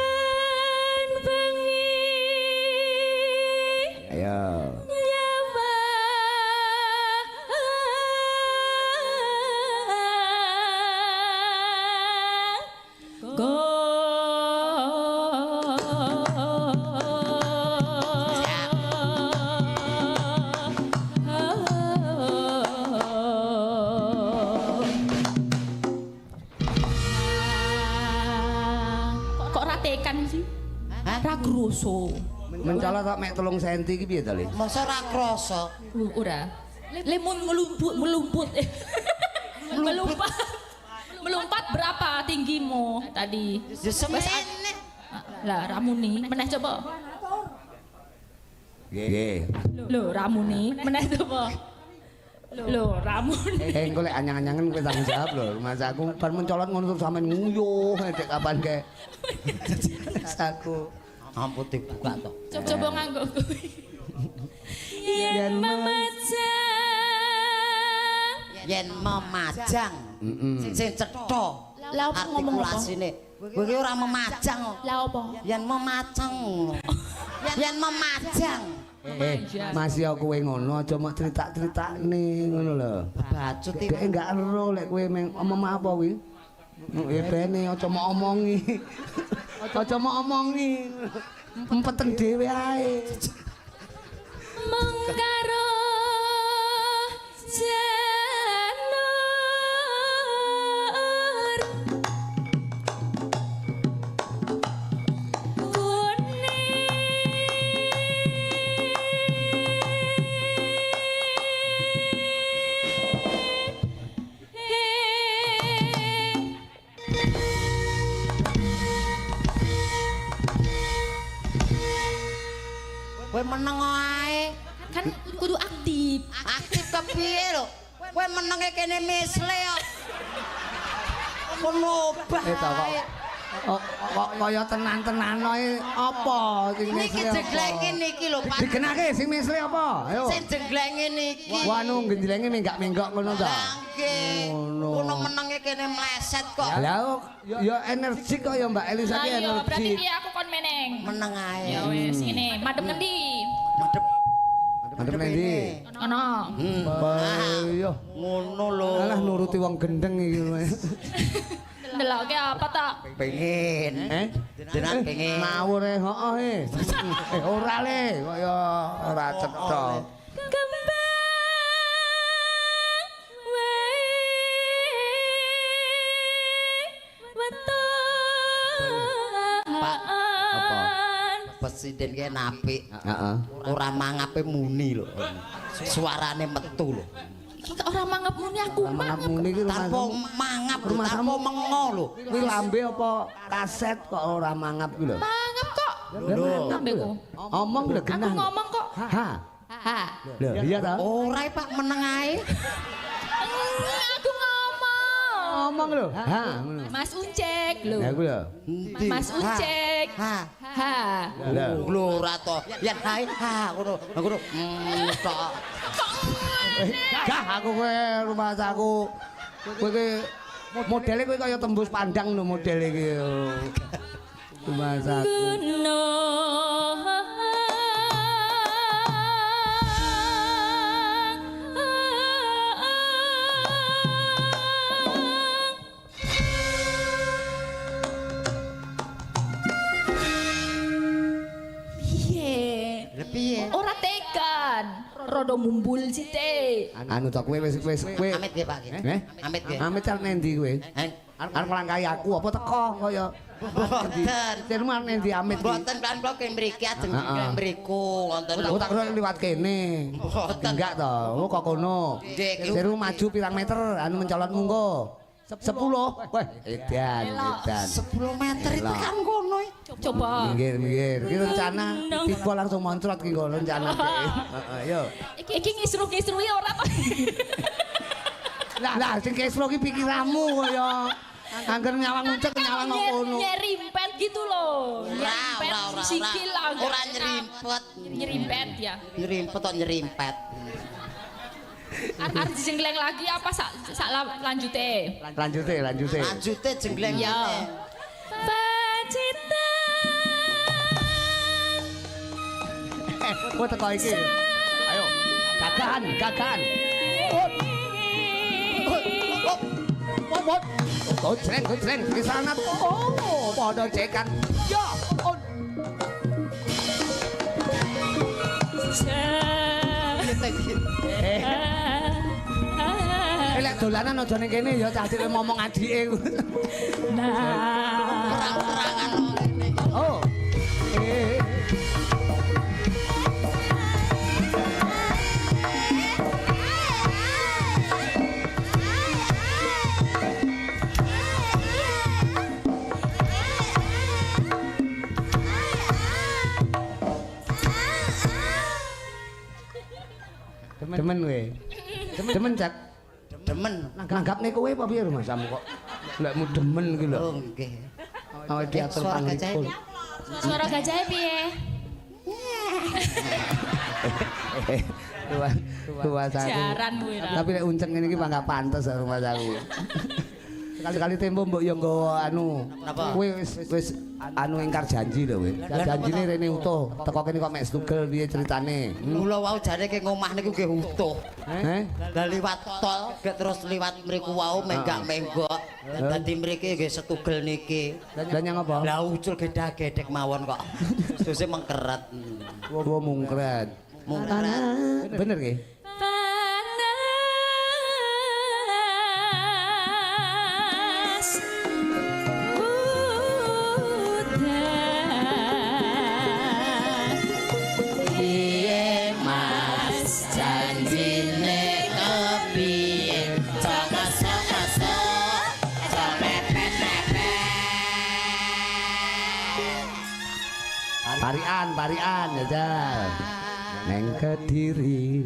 bengi. Ayo. Kok ra tekan sih? Ra groso. Mencolot kok mek 3 cm iki piye to, Le? Masa ora krasa? Ora. Lemun melumput melumput. Melompat. Melompat berapa tinggimu tadi? Ya semene. Lah ramuni meneh coba. Nggih. Lho ramuni meneh coba. Lho ramuni. Eh engko lek anyang-anyangen kowe tanggung jawab lho. Rumah aku bar mencolot ngono terus sampean nguyuh dek kapan ke. Aku Ampun dibuka to. Coba nganggo kuwi. Yen memajang Yen memajang. Sing cetha. Lah apa ngomong apa? Artikulasine. Kowe iki ora memajang kok. Lah apa? Yen memajang. Yen memajang. Mas ya kowe ngono aja mok cerita-critakne ngono lho. Bacut iki. Dhek enggak ero lek kowe meng omong apa kuwi. Ya bene aja mok omongi. Aja mok omongi. Empeten dhewe ae. Mengkaro janur kuning. Kowe meneng ae. Kan kudu aktif. Aktif kepiye lho? Kowe menenge kene misle kok. Kono obah. Eh ta kok. Kok kaya tenan-tenan ae apa sing Niki misle apa? jenglenge niki lho, Pak. Digenake sing misle apa? Ayo. Sing jenglenge niki. Wah anu genjlenge menggak-menggok ngono ta. Lah nggih. Ngono. Kono menenge kene meleset kok. Lah ya energik kok ya Mbak Elisa Lah ki iya, berarti energik. piye aku kon meneng. Meneng ae. Ya wis ngene, madhep ngendi? Madhep. Madhep nendi? Ono. Wah, iya. Ngono lho. Alah nuruti wong gendeng iki. Ndeloke apa ta? Pengen. Eh? Jenengan pengen. Ngawur e heeh e. Eh ora le kaya ora cetha. Kembang wae Pak, apa? Presiden ki apik. Heeh. Ora mangape muni lho. Suarane metu lho. Iki kok ora mangap muni aku Ora mangap mangap. muni iki Tanpa mangap, lho, tanpa mengo lho. Kuwi lambe apa kaset kok ora mangap kuwi lho. Mangap kok. Lho, Lambeku. Omong lho Aku genah. ngomong kok. Ha. Ha. Lho, iya ta? Ora Pak meneng ae. Aku ngomong. Ngomong lho. Ha ngono. Mas Uncek lho. Lah kuwi lho. Mas Uncek. Ha. Ha. Lho. Lho ora to. Yen hae ha ngono. Ngono. Tok. Kok ngene? Gah aku kowe rumah aku. Kowe ki modele kowe kaya tembus pandang lho modele iki. Rumah aku. Gunung. Piye? Lha piye? Ora tekan. Rodo mumbul sithik. Anu to kowe wis wis kowe. Amit nggih Pak nggih. Eh? Amit nggih. Amit arep nendi kowe? Eh, Arep nglangkahi aku apa teko kaya Mboten. Jeneng arep nendi amit iki? Mboten kan kula ke mriki ajeng Heeh. mriku wonten. Aku tak kira liwat kene. Mboten. Enggak to, oh kok kono. Nggih, Seru maju pirang meter anu mencolot munggo. 10. Wah, edan, edan. 10 meter itu kan kono. Coba. Minggir, minggir. Iki rencana tiba langsung moncrot ki kok rencana. Heeh, yo. Iki ngisru-ngisrui ora to? Lah, lah sing keslo ki pikiranmu kaya angger nyawang uncek nyawang kok kono. Nyerimpet gitu loh. Ora, Nyerimpet ora, ora, sikil ora. agak Ora nyerimpet. Nyerimpet ya. Nyerimpet kok nyerimpet. Arep dijengkleng lagi apa sak sak lanjute? Lanjute, lanjute. Lanjute jenggleng Ya. ngene. Pacitan. Kowe teko iki. Ayo. Gagahan, gagahan. Hop. Hop. Hop, hop. Gojreng, gojreng, kisanat. Oh, padha cekan. Ya, on. Eh, lek dolanan aja ning kene ya cah cilik ngomong adike. Nah. Terang-terangan ngene. Oh. Eh. Demen kowe. Demen, Cak. Demen. Nanggapne kowe apa piye rumangsamu kok? Lekmu demen iki lho. Oh nggih. Awake diatur Suara gajah. panglipur. Suara gajahnya piye? Rumah aku. Jaran kuwi ra. Tapi nek uncen ngene iki mah pantes rumah aku. Sekali-kali tempo mbok yo nggawa anu. Kowe wis anu ingkar janji lho kowe. Janjine rene utuh. Teko kene kok mek setugel piye ceritane? Kula wau jane ke ngomah niku nggih utuh. Heh? Lah liwat tol gek terus liwat mriku wau menggak-menggok. Dadi mriki nggih setugel niki. Lah nyang apa? Lah ucul gedhak-gedhek mawon kok. Suse mengkeret. Wo mungkret. Mungkret. Bener nggih? Panas udan. Piye Mas janjine kepiye? Cokes-cokes. Parian, parian ya. Neng Kediri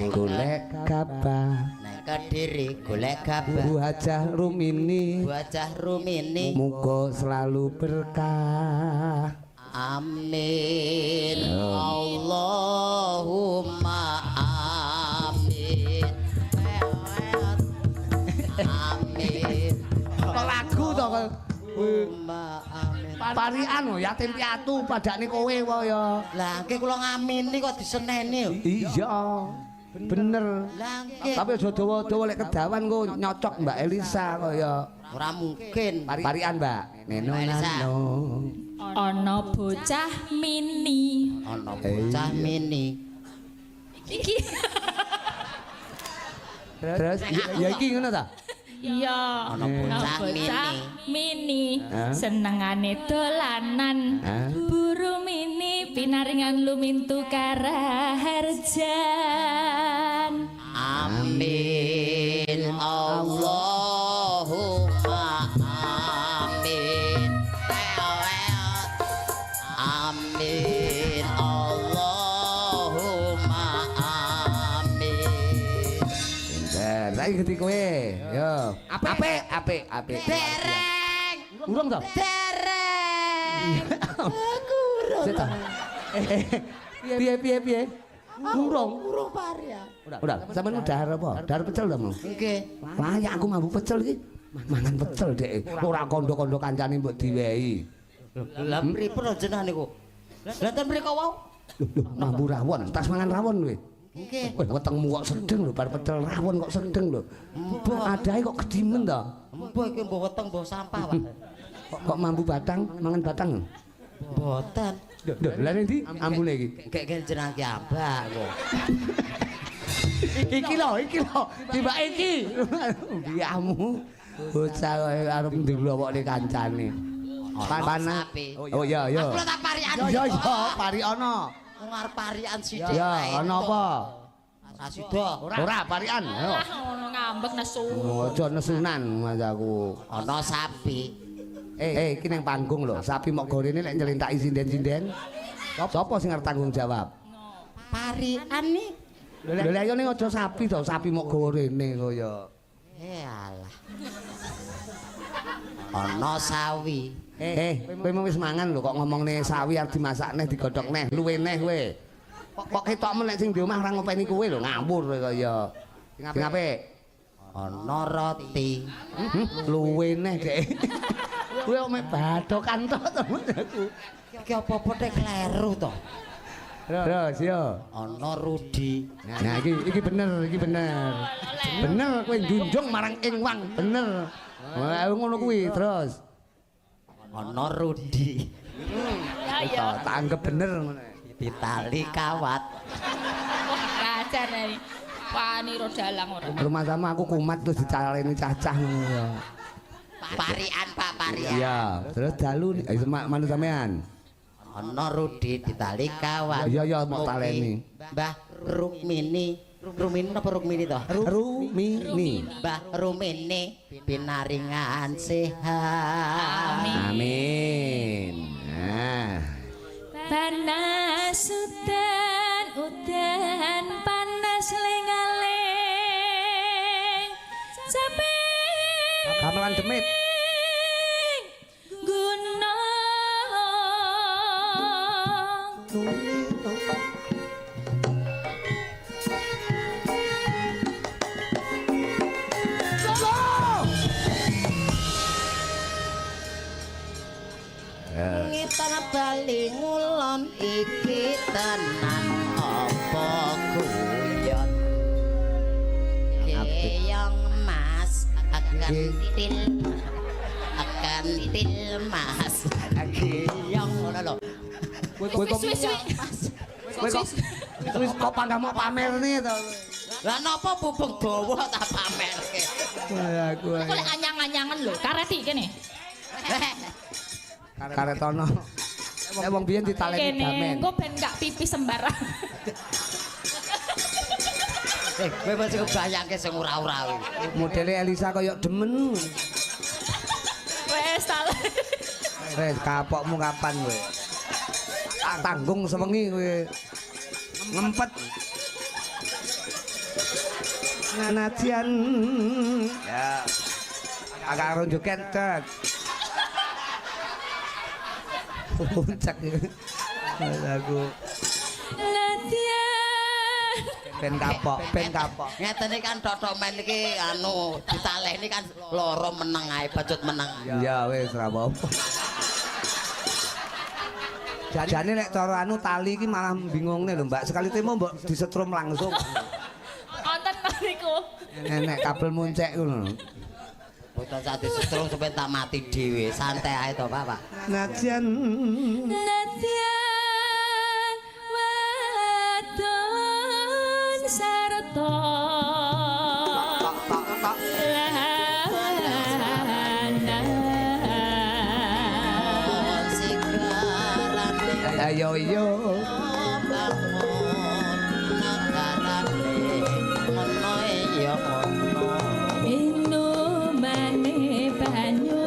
golek gabah. Neng Kediri golek gabah. Bu Hajah Rumini Bu Hajah Rumini muga selalu berkah. Amin. Allahumma amin. Amin. Kok lagu to kok. Allahumma amin. Parian lho yatim piatu padakne kowe wae ya. Lah nggih kula ngamini kok diseneni lho. Iya. Bener. Lah nggih. Tapi aja dawa-dawa lek kedawan kok nyocok Mbak Elisa kok ya. Ora mungkin. Parian, Mbak. Neno Mbak Elisa. nano. Ana bocah mini. Ana bocah mini. Iki. Terus ya iki ngono ta? Iya. Ana bocah mini. Mini senengane dolanan. Buru mini pinaringan lumintu karaharjan. Amin. Allahumma amin. Amin. Allahumma amin. Pinter. Saiki ganti kowe. Yo. Apik, apik, apik. Dereng. Urung to? Dereng. Aku urung. Sik ta. Piye piye piye? Urung. Urung parian. Udah, sampean dahar apa? Dahar pecel ta, Mu? Nggih. Wah, ya aku mambu pecel iki. Mangan pecel dek. Ora kondo-kondo kancane mbok diwehi. Lah pripun jenengan niku? Lah ten mriko wau? Lho, mambu rawon. Tas mangan rawon kowe. Nggih. Wah, wetengmu kok sedeng lho, bar pecel rawon kok sedeng lho. Mbok adahe kok kedimen to. Mbok iki mbok weteng mbok sampah, Pak. Kok mambu batang, mangan batang? Mboten. Lho, lha ndi ambune iki? Gek jenengan ki ambak kok. Iki lho, iki lho, tiba iki. Biamu. Bocah arep ndelokne kancane. Panah. Oh iya iya. Aku tak parian. Iya iya, pariana. Wong arep parian sithik. Ya, ana apa? Rasida. Ora parian. Ayo. Ah, ngono ngambek nesu. Aja nesunan mas aku. Ana sapi. Eh, iki nang panggung lho. Sapi mok gorene lek nylintaki sinden-sinden. Sopo sing arep tanggung jawab? Parian nih. Lha lha ayo ning aja sapi to, sapi mok gorene kaya. Eh alah. Ana sawi. Eh, kowe mau wis mangan lho kok ngomongne sawi arep dimasak neh digodhog neh, luwe neh kowe. Kok ketokmu nek sing di omah ora ngopeni kowe lho, ngawur kowe kaya. Sing apik. Ana roti. Luwe neh, Dek. Kowe kok mek badokan to temen aku. Iki apa-apa tek kleru to. Terus yo. Ana Rudi. Nah, iki bener, iki bener. Bener kowe njunjung marang ingwang, bener. Wah, ngono kuwi terus. Ana Rudi. Ya ya. Tak anggap bener ngono. Ditali kawat. Wah, kacar iki. Wani ro dalang ora. Rumah sama aku kumat terus dicaleni cacah ngono ya. Parian Pak, parian. Iya, terus dalu manut sampean. Ana Rudi ditali kawat. Iya, iya, mau taleni. Mbah Rukmini. Rumini apa Rukmini to? Rumini. Mbah Rumini pinaringan sehat. Amin. Nah. Panas udan, udan panas le Pocongan demit. Gunung. Ngitan bali ngulon iki tenan apa guyon. Geyong mas kentil kentil mas geyong ngono lho. Kowe kok kowe kok wis kok panggah mau pamer nih to. Lah napa pupuk dawa tak pamerke. Aku. Kok lek anyang-anyangan lho, kareti kene. Karetono. Nek wong biyen ditaleni Kene, damen. engko ben gak pipis sembarang. Kowe mesti kebayangke sing ora-ora kuwi. Modele Elisa kaya demen. Wes ta. Wes kapokmu kapan kowe? Tak tanggung sewengi kowe. Ngempet. Nanajan ya. Karo joget cek. Puncak. Aku Latihan. ben kapok, ben kapok. Ngeten iki kan totok men iki anu ditaleni kan loro meneng ae, bacut meneng. Ya wis ora apa-apa. Jane nek cara anu tali iki malah bingungne lho Mbak. Sekali temo mbok disetrum langsung. Wonten niku. Nenek kabel muncek ngono. Boten sak disetrum sampe tak mati dhewe. Santai ae to, Pak, Pak. Najan Latihan wadon sarta lanang. Ayo yo. Bangun negarane ngono ya ngono. Inumane banyu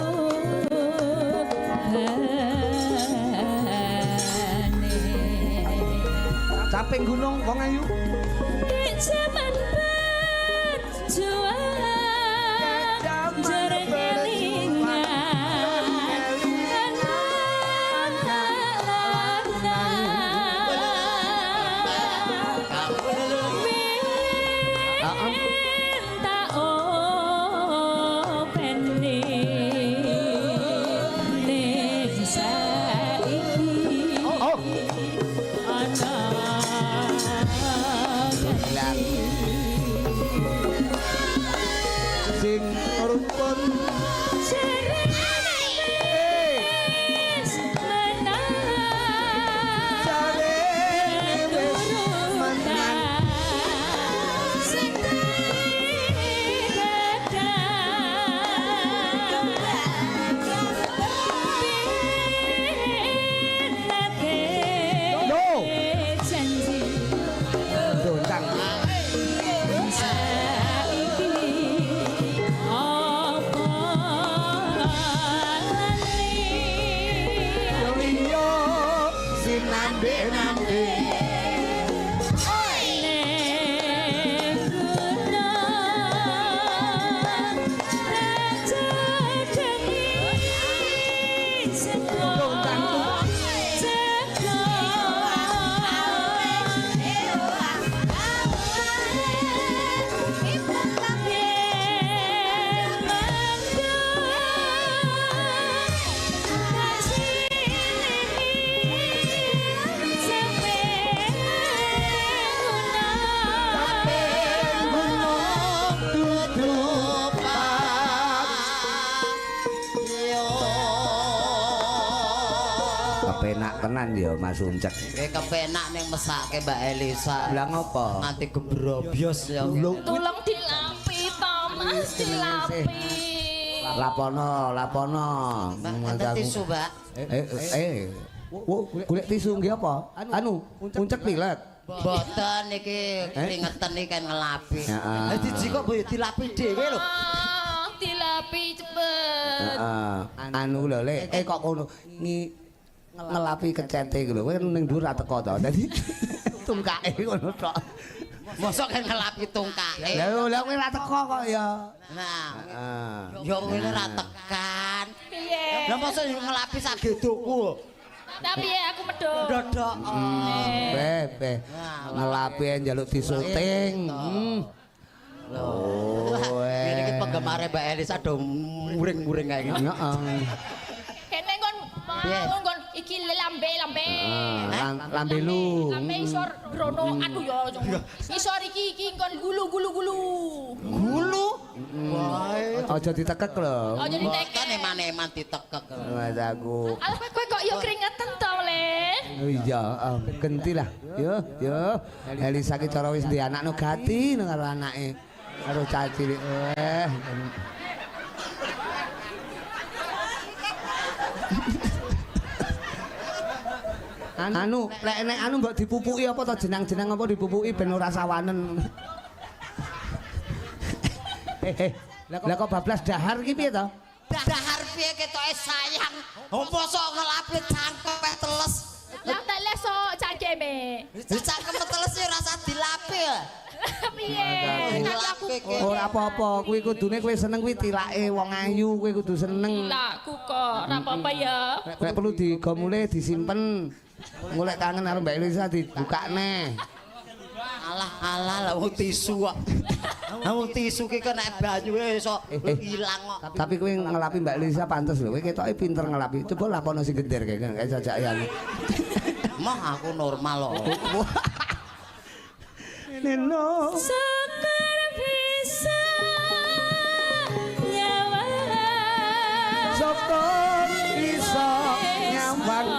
bane. Caping gunung wong ayu. Di jaman berjuang jare kelingan minta openi ning saiki Oh. ana Sing rukun jere wis menang jarene wis menang. Sing Yo. janji Dontang. saiki apa lali Yo iya sinambe-nambe. Ning gunung raja demi seko ceko yen mendung tak silihi sampe Gunung dudu yo. Kepenak tenan ya Mas Uncek. Kowe kepenak ning mesake Mbak Elisa. Lah ngopo? Nganti gebrobyos ya. Tolong dilapi to, Mas, dilapi. Lapono, lapono. Mbak, enten tisu, Mbak. Eh. Wo, golek tisu nggih apa? Anu, uncek pilek. Boten iki keringetan iki kan ngelapi. Heeh. Lah dijikok mbok yo dilapi dhewe lho. Ah, dilapi cepet. Heeh. Anu lho, Lek. Eh kok kono ngi ngelapi kecete iku lho. Kowe ning dhuwur ra teko to. Dadi tungkake ngono tok. Mosok kan ngelapi tungkake. Lah lah kowe ora teko kok ya. Nah, Heeh. ya ngene ora tekan. Piye? Lah mosok yo ngelapi sak gedukku. Tapi piye aku medhun. Dodok. Be be. Ngelapi njaluk disuting. Oh. Ini iki penggemare Mbak Elisa do muring-muring kae ngene. Heeh. Kene kon mau kon iki lambe-lambe. Lambe lu. Lambe isor grono aduh ya isor iki iki kon gulu gulu gulu. Gulu. Wae. Aja ditekek lho. Aja ditekek. Mboten eman-eman ditekek. Mas aku. Alah kowe kok yo keringetan to, Le. Oh iya, genti lah. Yo, yo. Elisa ki cara wis duwe anak no gati no karo anake. Karo cah cilik. Eh. Anu, lek nek anu mbok dipupuki apa to jenang-jenang apa dipupuki ben ora sawanen. Lah kok bablas dahar ki piye to? Dahar piye ketoke sayang. Oh mosok ngelapi cangkeme teles. Lah teles sok cangkeme. Cangkeme teles ya ora usah dilapi. Piye? Aku ora apa-apa, kuwi kudune kowe seneng kuwi tilake wong ayu, kowe kudu seneng. Tilakku kok, ora apa-apa ya. Nek perlu digomule disimpen. Golek kangen karo Mbak Elisa dibukakne. Alah alah lah wong tisu kok. Wong tisu ki kok nek banyune iso ilang kok. Tapi kowe ngelapi Mbak Elisa pantes lho, kowe ketoke pinter ngelapi. Coba lapono sing gender kae jajake anu. Moh aku normal kok. Neno Syukur bisa nyawang. Syukur bisa nyawang.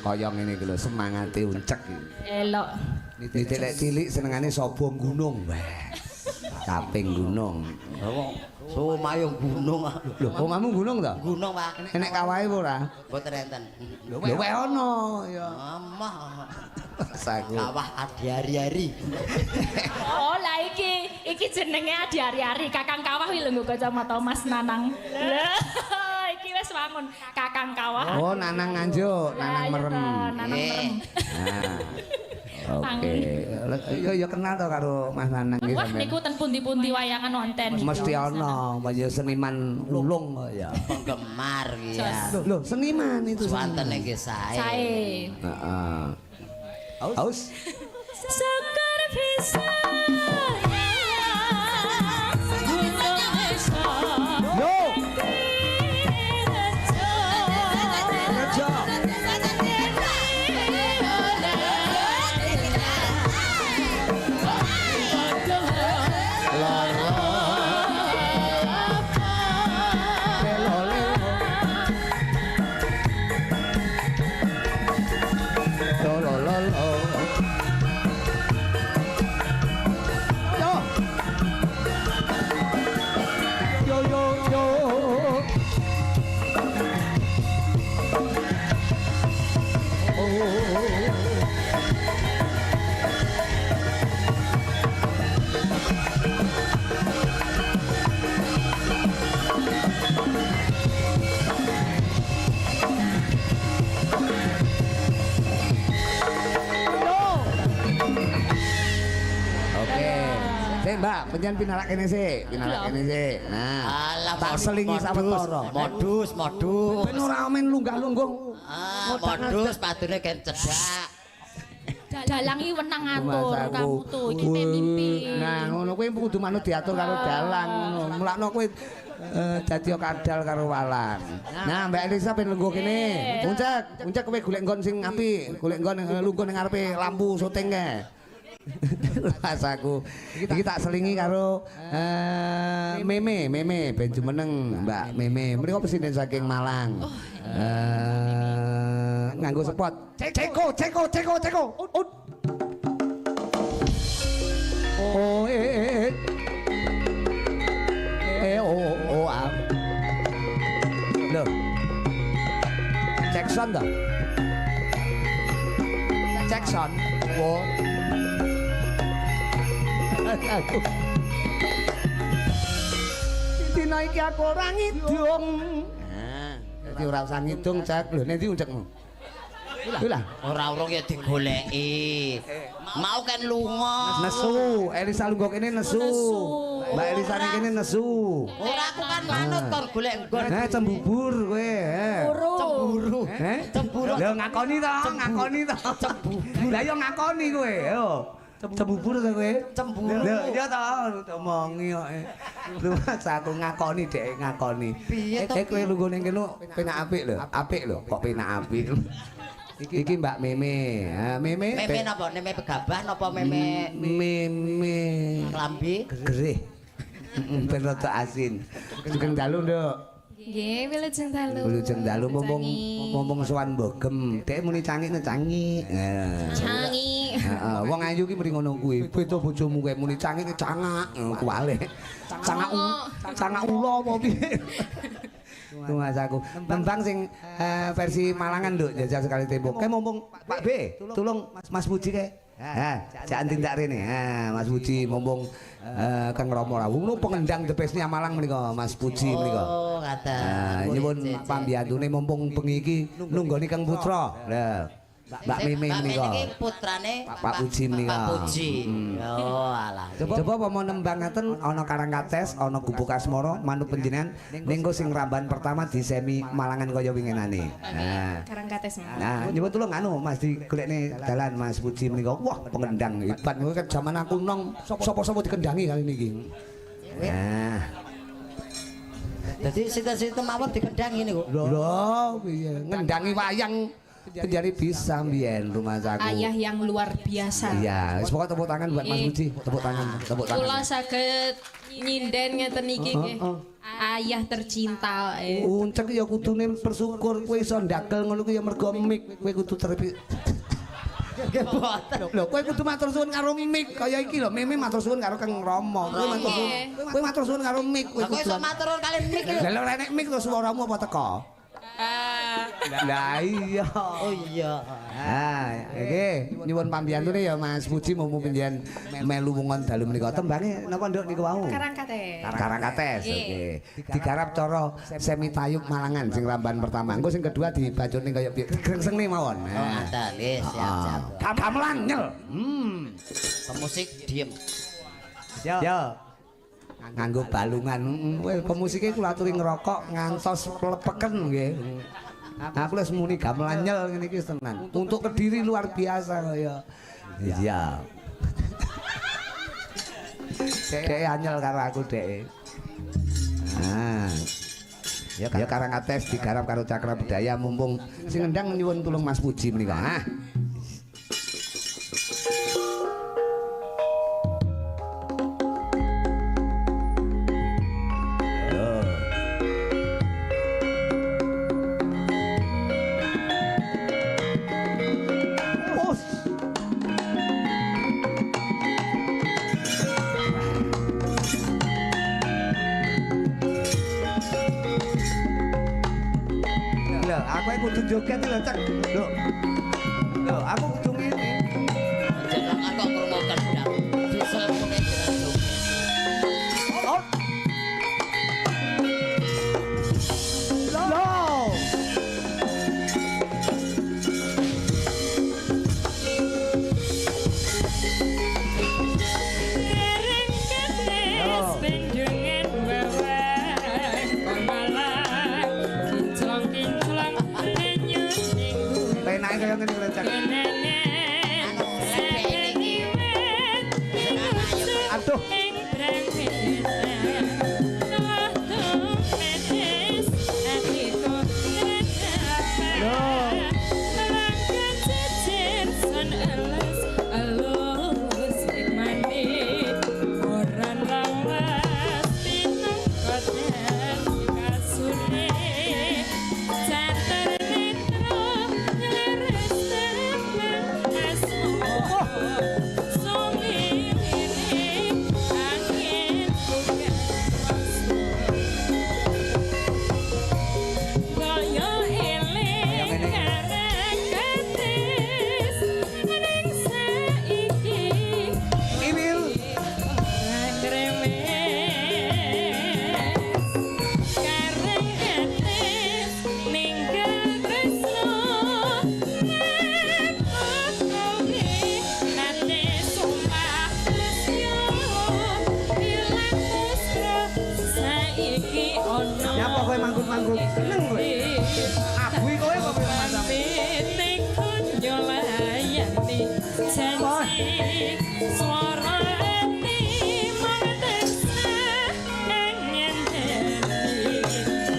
Kaya ngene iki lho semangate uncek iki. Elok. Niti cilik senengane sobong gunung. Wah. Kaping gunung. Wong somayo gunung. Lho, omahmu gunung to? Gunung, Pak. Enek kawahe apa ora? Mboten enten. Lho, weh ono ya. Amah. Saku. Kawah adi-ari-ari. Oh, lah iki iki jenenge adi-ari-ari. Kakang Kawah kuwi lho nggo kacamata Mas Nanang. Lho, iki wis wangun Kakang Kawah. Oh, Nanang Nganjuk, Nanang merem. Nanang merem. Oke. Ya ya kenal to karo Mas Nanang iki Wah, niku ten pundi-pundi wayangan wonten. Mesti ana, ya seniman ulung kok ya. Penggemar iki ya. Lho, seniman itu. Swantene nggih sae. Sae. Heeh. Aus. Syukur bisa Yo. Rejo. Lelo lelo. Lo lo lo lo. Sik, Mbak, penjen pinarak kene sik, pinarak kene sik. Nah, Alah tak selingi sawetara. Modus, modus. Ben ora men lunggah-lungguh. Ah, modus padune ken cedhak. Dalang iki wenang ngatur kamu tuh, iki pe mimpi. Nah, ngono kuwi kudu manut diatur karo dalang ngono. Mulakno kowe dadi kadal karo walang. Nah, Mbak Elisa ben lungguh kene. Puncak, puncak kowe golek nggon sing apik, golek nggon lungguh ning ngarepe lampu syuting kae. Mas aku. Iki tak selingi karo Meme, Meme ben jumeneng Mbak Meme. Mriko presiden saking Malang. Nganggo spot. Ceko, ceko, ceko, ceko. Ut. Oh, eh. Eh, oh, oh, ah. Loh. Jackson toh? Jackson. Wo. Aku. Dina iki aku ora ngidung. Nah, dadi ora usah ngidung, Cak. Lho, nek ndi uncekmu? Lho lah, Ora urung ya digoleki. Mau kan lunga. Nesu, Elisa lungguh kene nesu. Mbak Elisa ning kene nesu. Ora aku kan manut kon golek nggon. Eh, cembubur kowe. Cemburu. Eh? Cemburu. Lho ngakoni to, ngakoni to. Cembubur. Lah ya ngakoni kowe, yo. Cembubur to kowe? Cemburu. Lho iya to, omongi kok. Lho mas aku ngakoni dhek ngakoni. Piye to, Eh kowe lungguh ning kene penak apik lho, apik lho, kok penak apik. Iki Mbak Meme. Ha Meme. Meme napa? Meme pegabah napa meme Meme klambi? gerih. Ben rada asin. Sugeng dalu, Nduk. Nggih, wilujeng dalu. Wilujeng dalu mumpung mumpung sowan mbogem. Dhek muni cangik cangik. Cangik. Heeh, wong ayu ki muni ngono kuwi. Beda bojomu kowe muni cangik cangak, kuwale. Cangak cangak ula apa piye? Mas aku. Tembang sing versi Malangan, Nduk, jajal sekali tempo. Kae mumpung Pak B, tolong Mas Puji kae. Ha, jangan tindak rene. Ha, Mas Puji mumpung Kang Rama rawuh. Ngono pengendang the best-nya Malang menika Mas Puji menika. Oh, ngaten. Nyuwun pambiyantune mumpung bengi iki nunggoni Kang Putra. Lah, Mbak Meme menika. Mbak Meme putrane Pak Puji menika. Pak Puji. Oh, alah. Coba apa mau nembang ngaten ana Karangkates, ana Gubuk Asmara, manut panjenengan ning sing ramban pertama di semi Malangan kaya winginane. Nah. Karangkates. Nah, nyuwun tulung anu Mas digolekne dalan Mas Puji menika. Wah, pengendang hebat. Kowe kan jaman aku nong sapa-sapa dikendangi kali niki. Nah. Dadi sinten-sinten mawon dikendangi niku. Lho, piye ngendangi wayang penjari bisa mbiyen rumah saku. Ayah yang luar biasa. Iya, wis pokoke tepuk tangan buat Mas Puji. Tepuk tangan, tepuk tangan. Kula saged nyinden ngeten iki nggih. Ayah tercinta. Uncek ya kudune bersyukur kowe iso ndagel ngono kuwi ya mergo mik, kowe kudu terpi. Nggih boten. Lho, kowe kudu matur suwun karo mik kaya iki lho, Meme matur suwun karo Kang Rama. Kowe matur suwun. Kowe matur suwun karo mik, kowe Aku kudu. iso matur nuwun kali mik. Lah lho nek mik terus suaramu apa teko? Lah iya. Oh iya. Ah, iki nyuwun pambiyantune ya Mas Puji mumpung panjenengan melu wungon dalu menika. Tembange napa Nduk niku wau? Karangkates. Karangkates. Oke. Digarap cara semi tayub Malangan sing ramban pertama. Engko sing kedua dibacone kaya piye? Grengsengne mawon. Oh, ngaten. Nggih, siap, siap. Gamelan nyel. Pemusik diem. Yo. Nganggo balungan. Kowe pemusike kula aturi ngerokok ngantos plepeken nggih. Aku wis muni gamelan nyel ngene iki tenan. Untuk Kediri luar biasa kaya. Iya. Dek anyel karo aku dek. Nah. Ya Karangkates digarap karo Cakra Budaya mumpung sing ngendang nyuwun tulung Mas Puji menika. Ah. Aku kudu joget lho, Cek. Lho. Lho, aku kudu ngene. Jenengan kok krungu kendang. Diesel muni jenengan joget. Oh. Lho. Dereng Swara ati mung tansah ngenteni.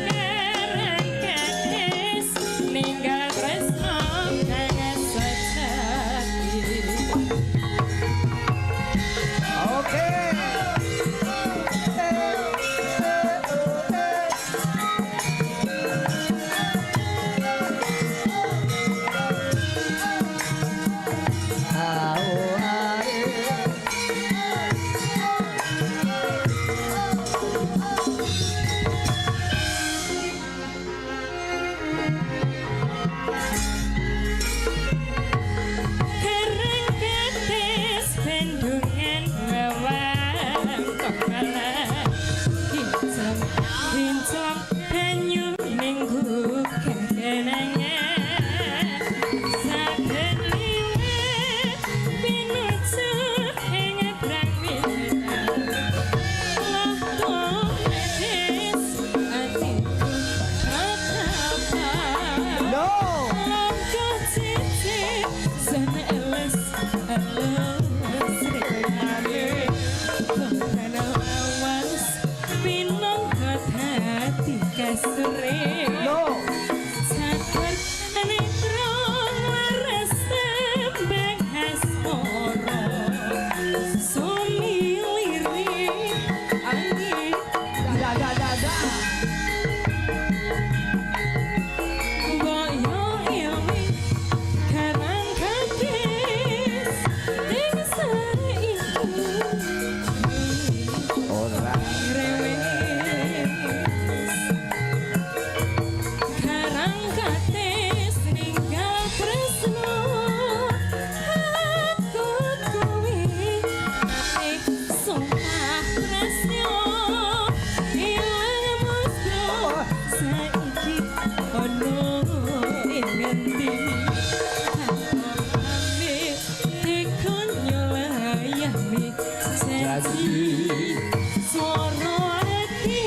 Kereng ketis ninggal tresno kang sejati. Oke. Ah, oh, ah, eh. Kereng ketis bendungan wewang kepala kinclong kinclong banyu ning kenangan saben liwat pinuju ing brang winang loh netes atiku ratapan. No. Langkah titik sana elas elas rekane karena awas pinangka dadi kasure. No. Catur netra waras tembang asmara sumiliri angin. Da da da da. Boyo ilmi karang kadis ing saiki Ora. rewes karang katis ninggal tresno aku kuwi ati sumpah tresno ilang musro saiki ono ing ngendi pamit dikon nyulayani janji. Swara ati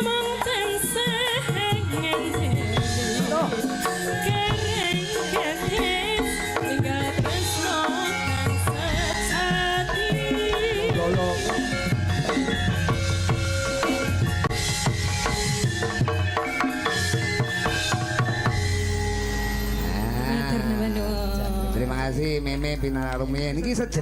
mung tansah ngenteni. Kereng ketis ninggal tresno kang sejati. Lolo. Matur nuwun. Terima kasih Meme Pinara Rumiyin. Iki sejen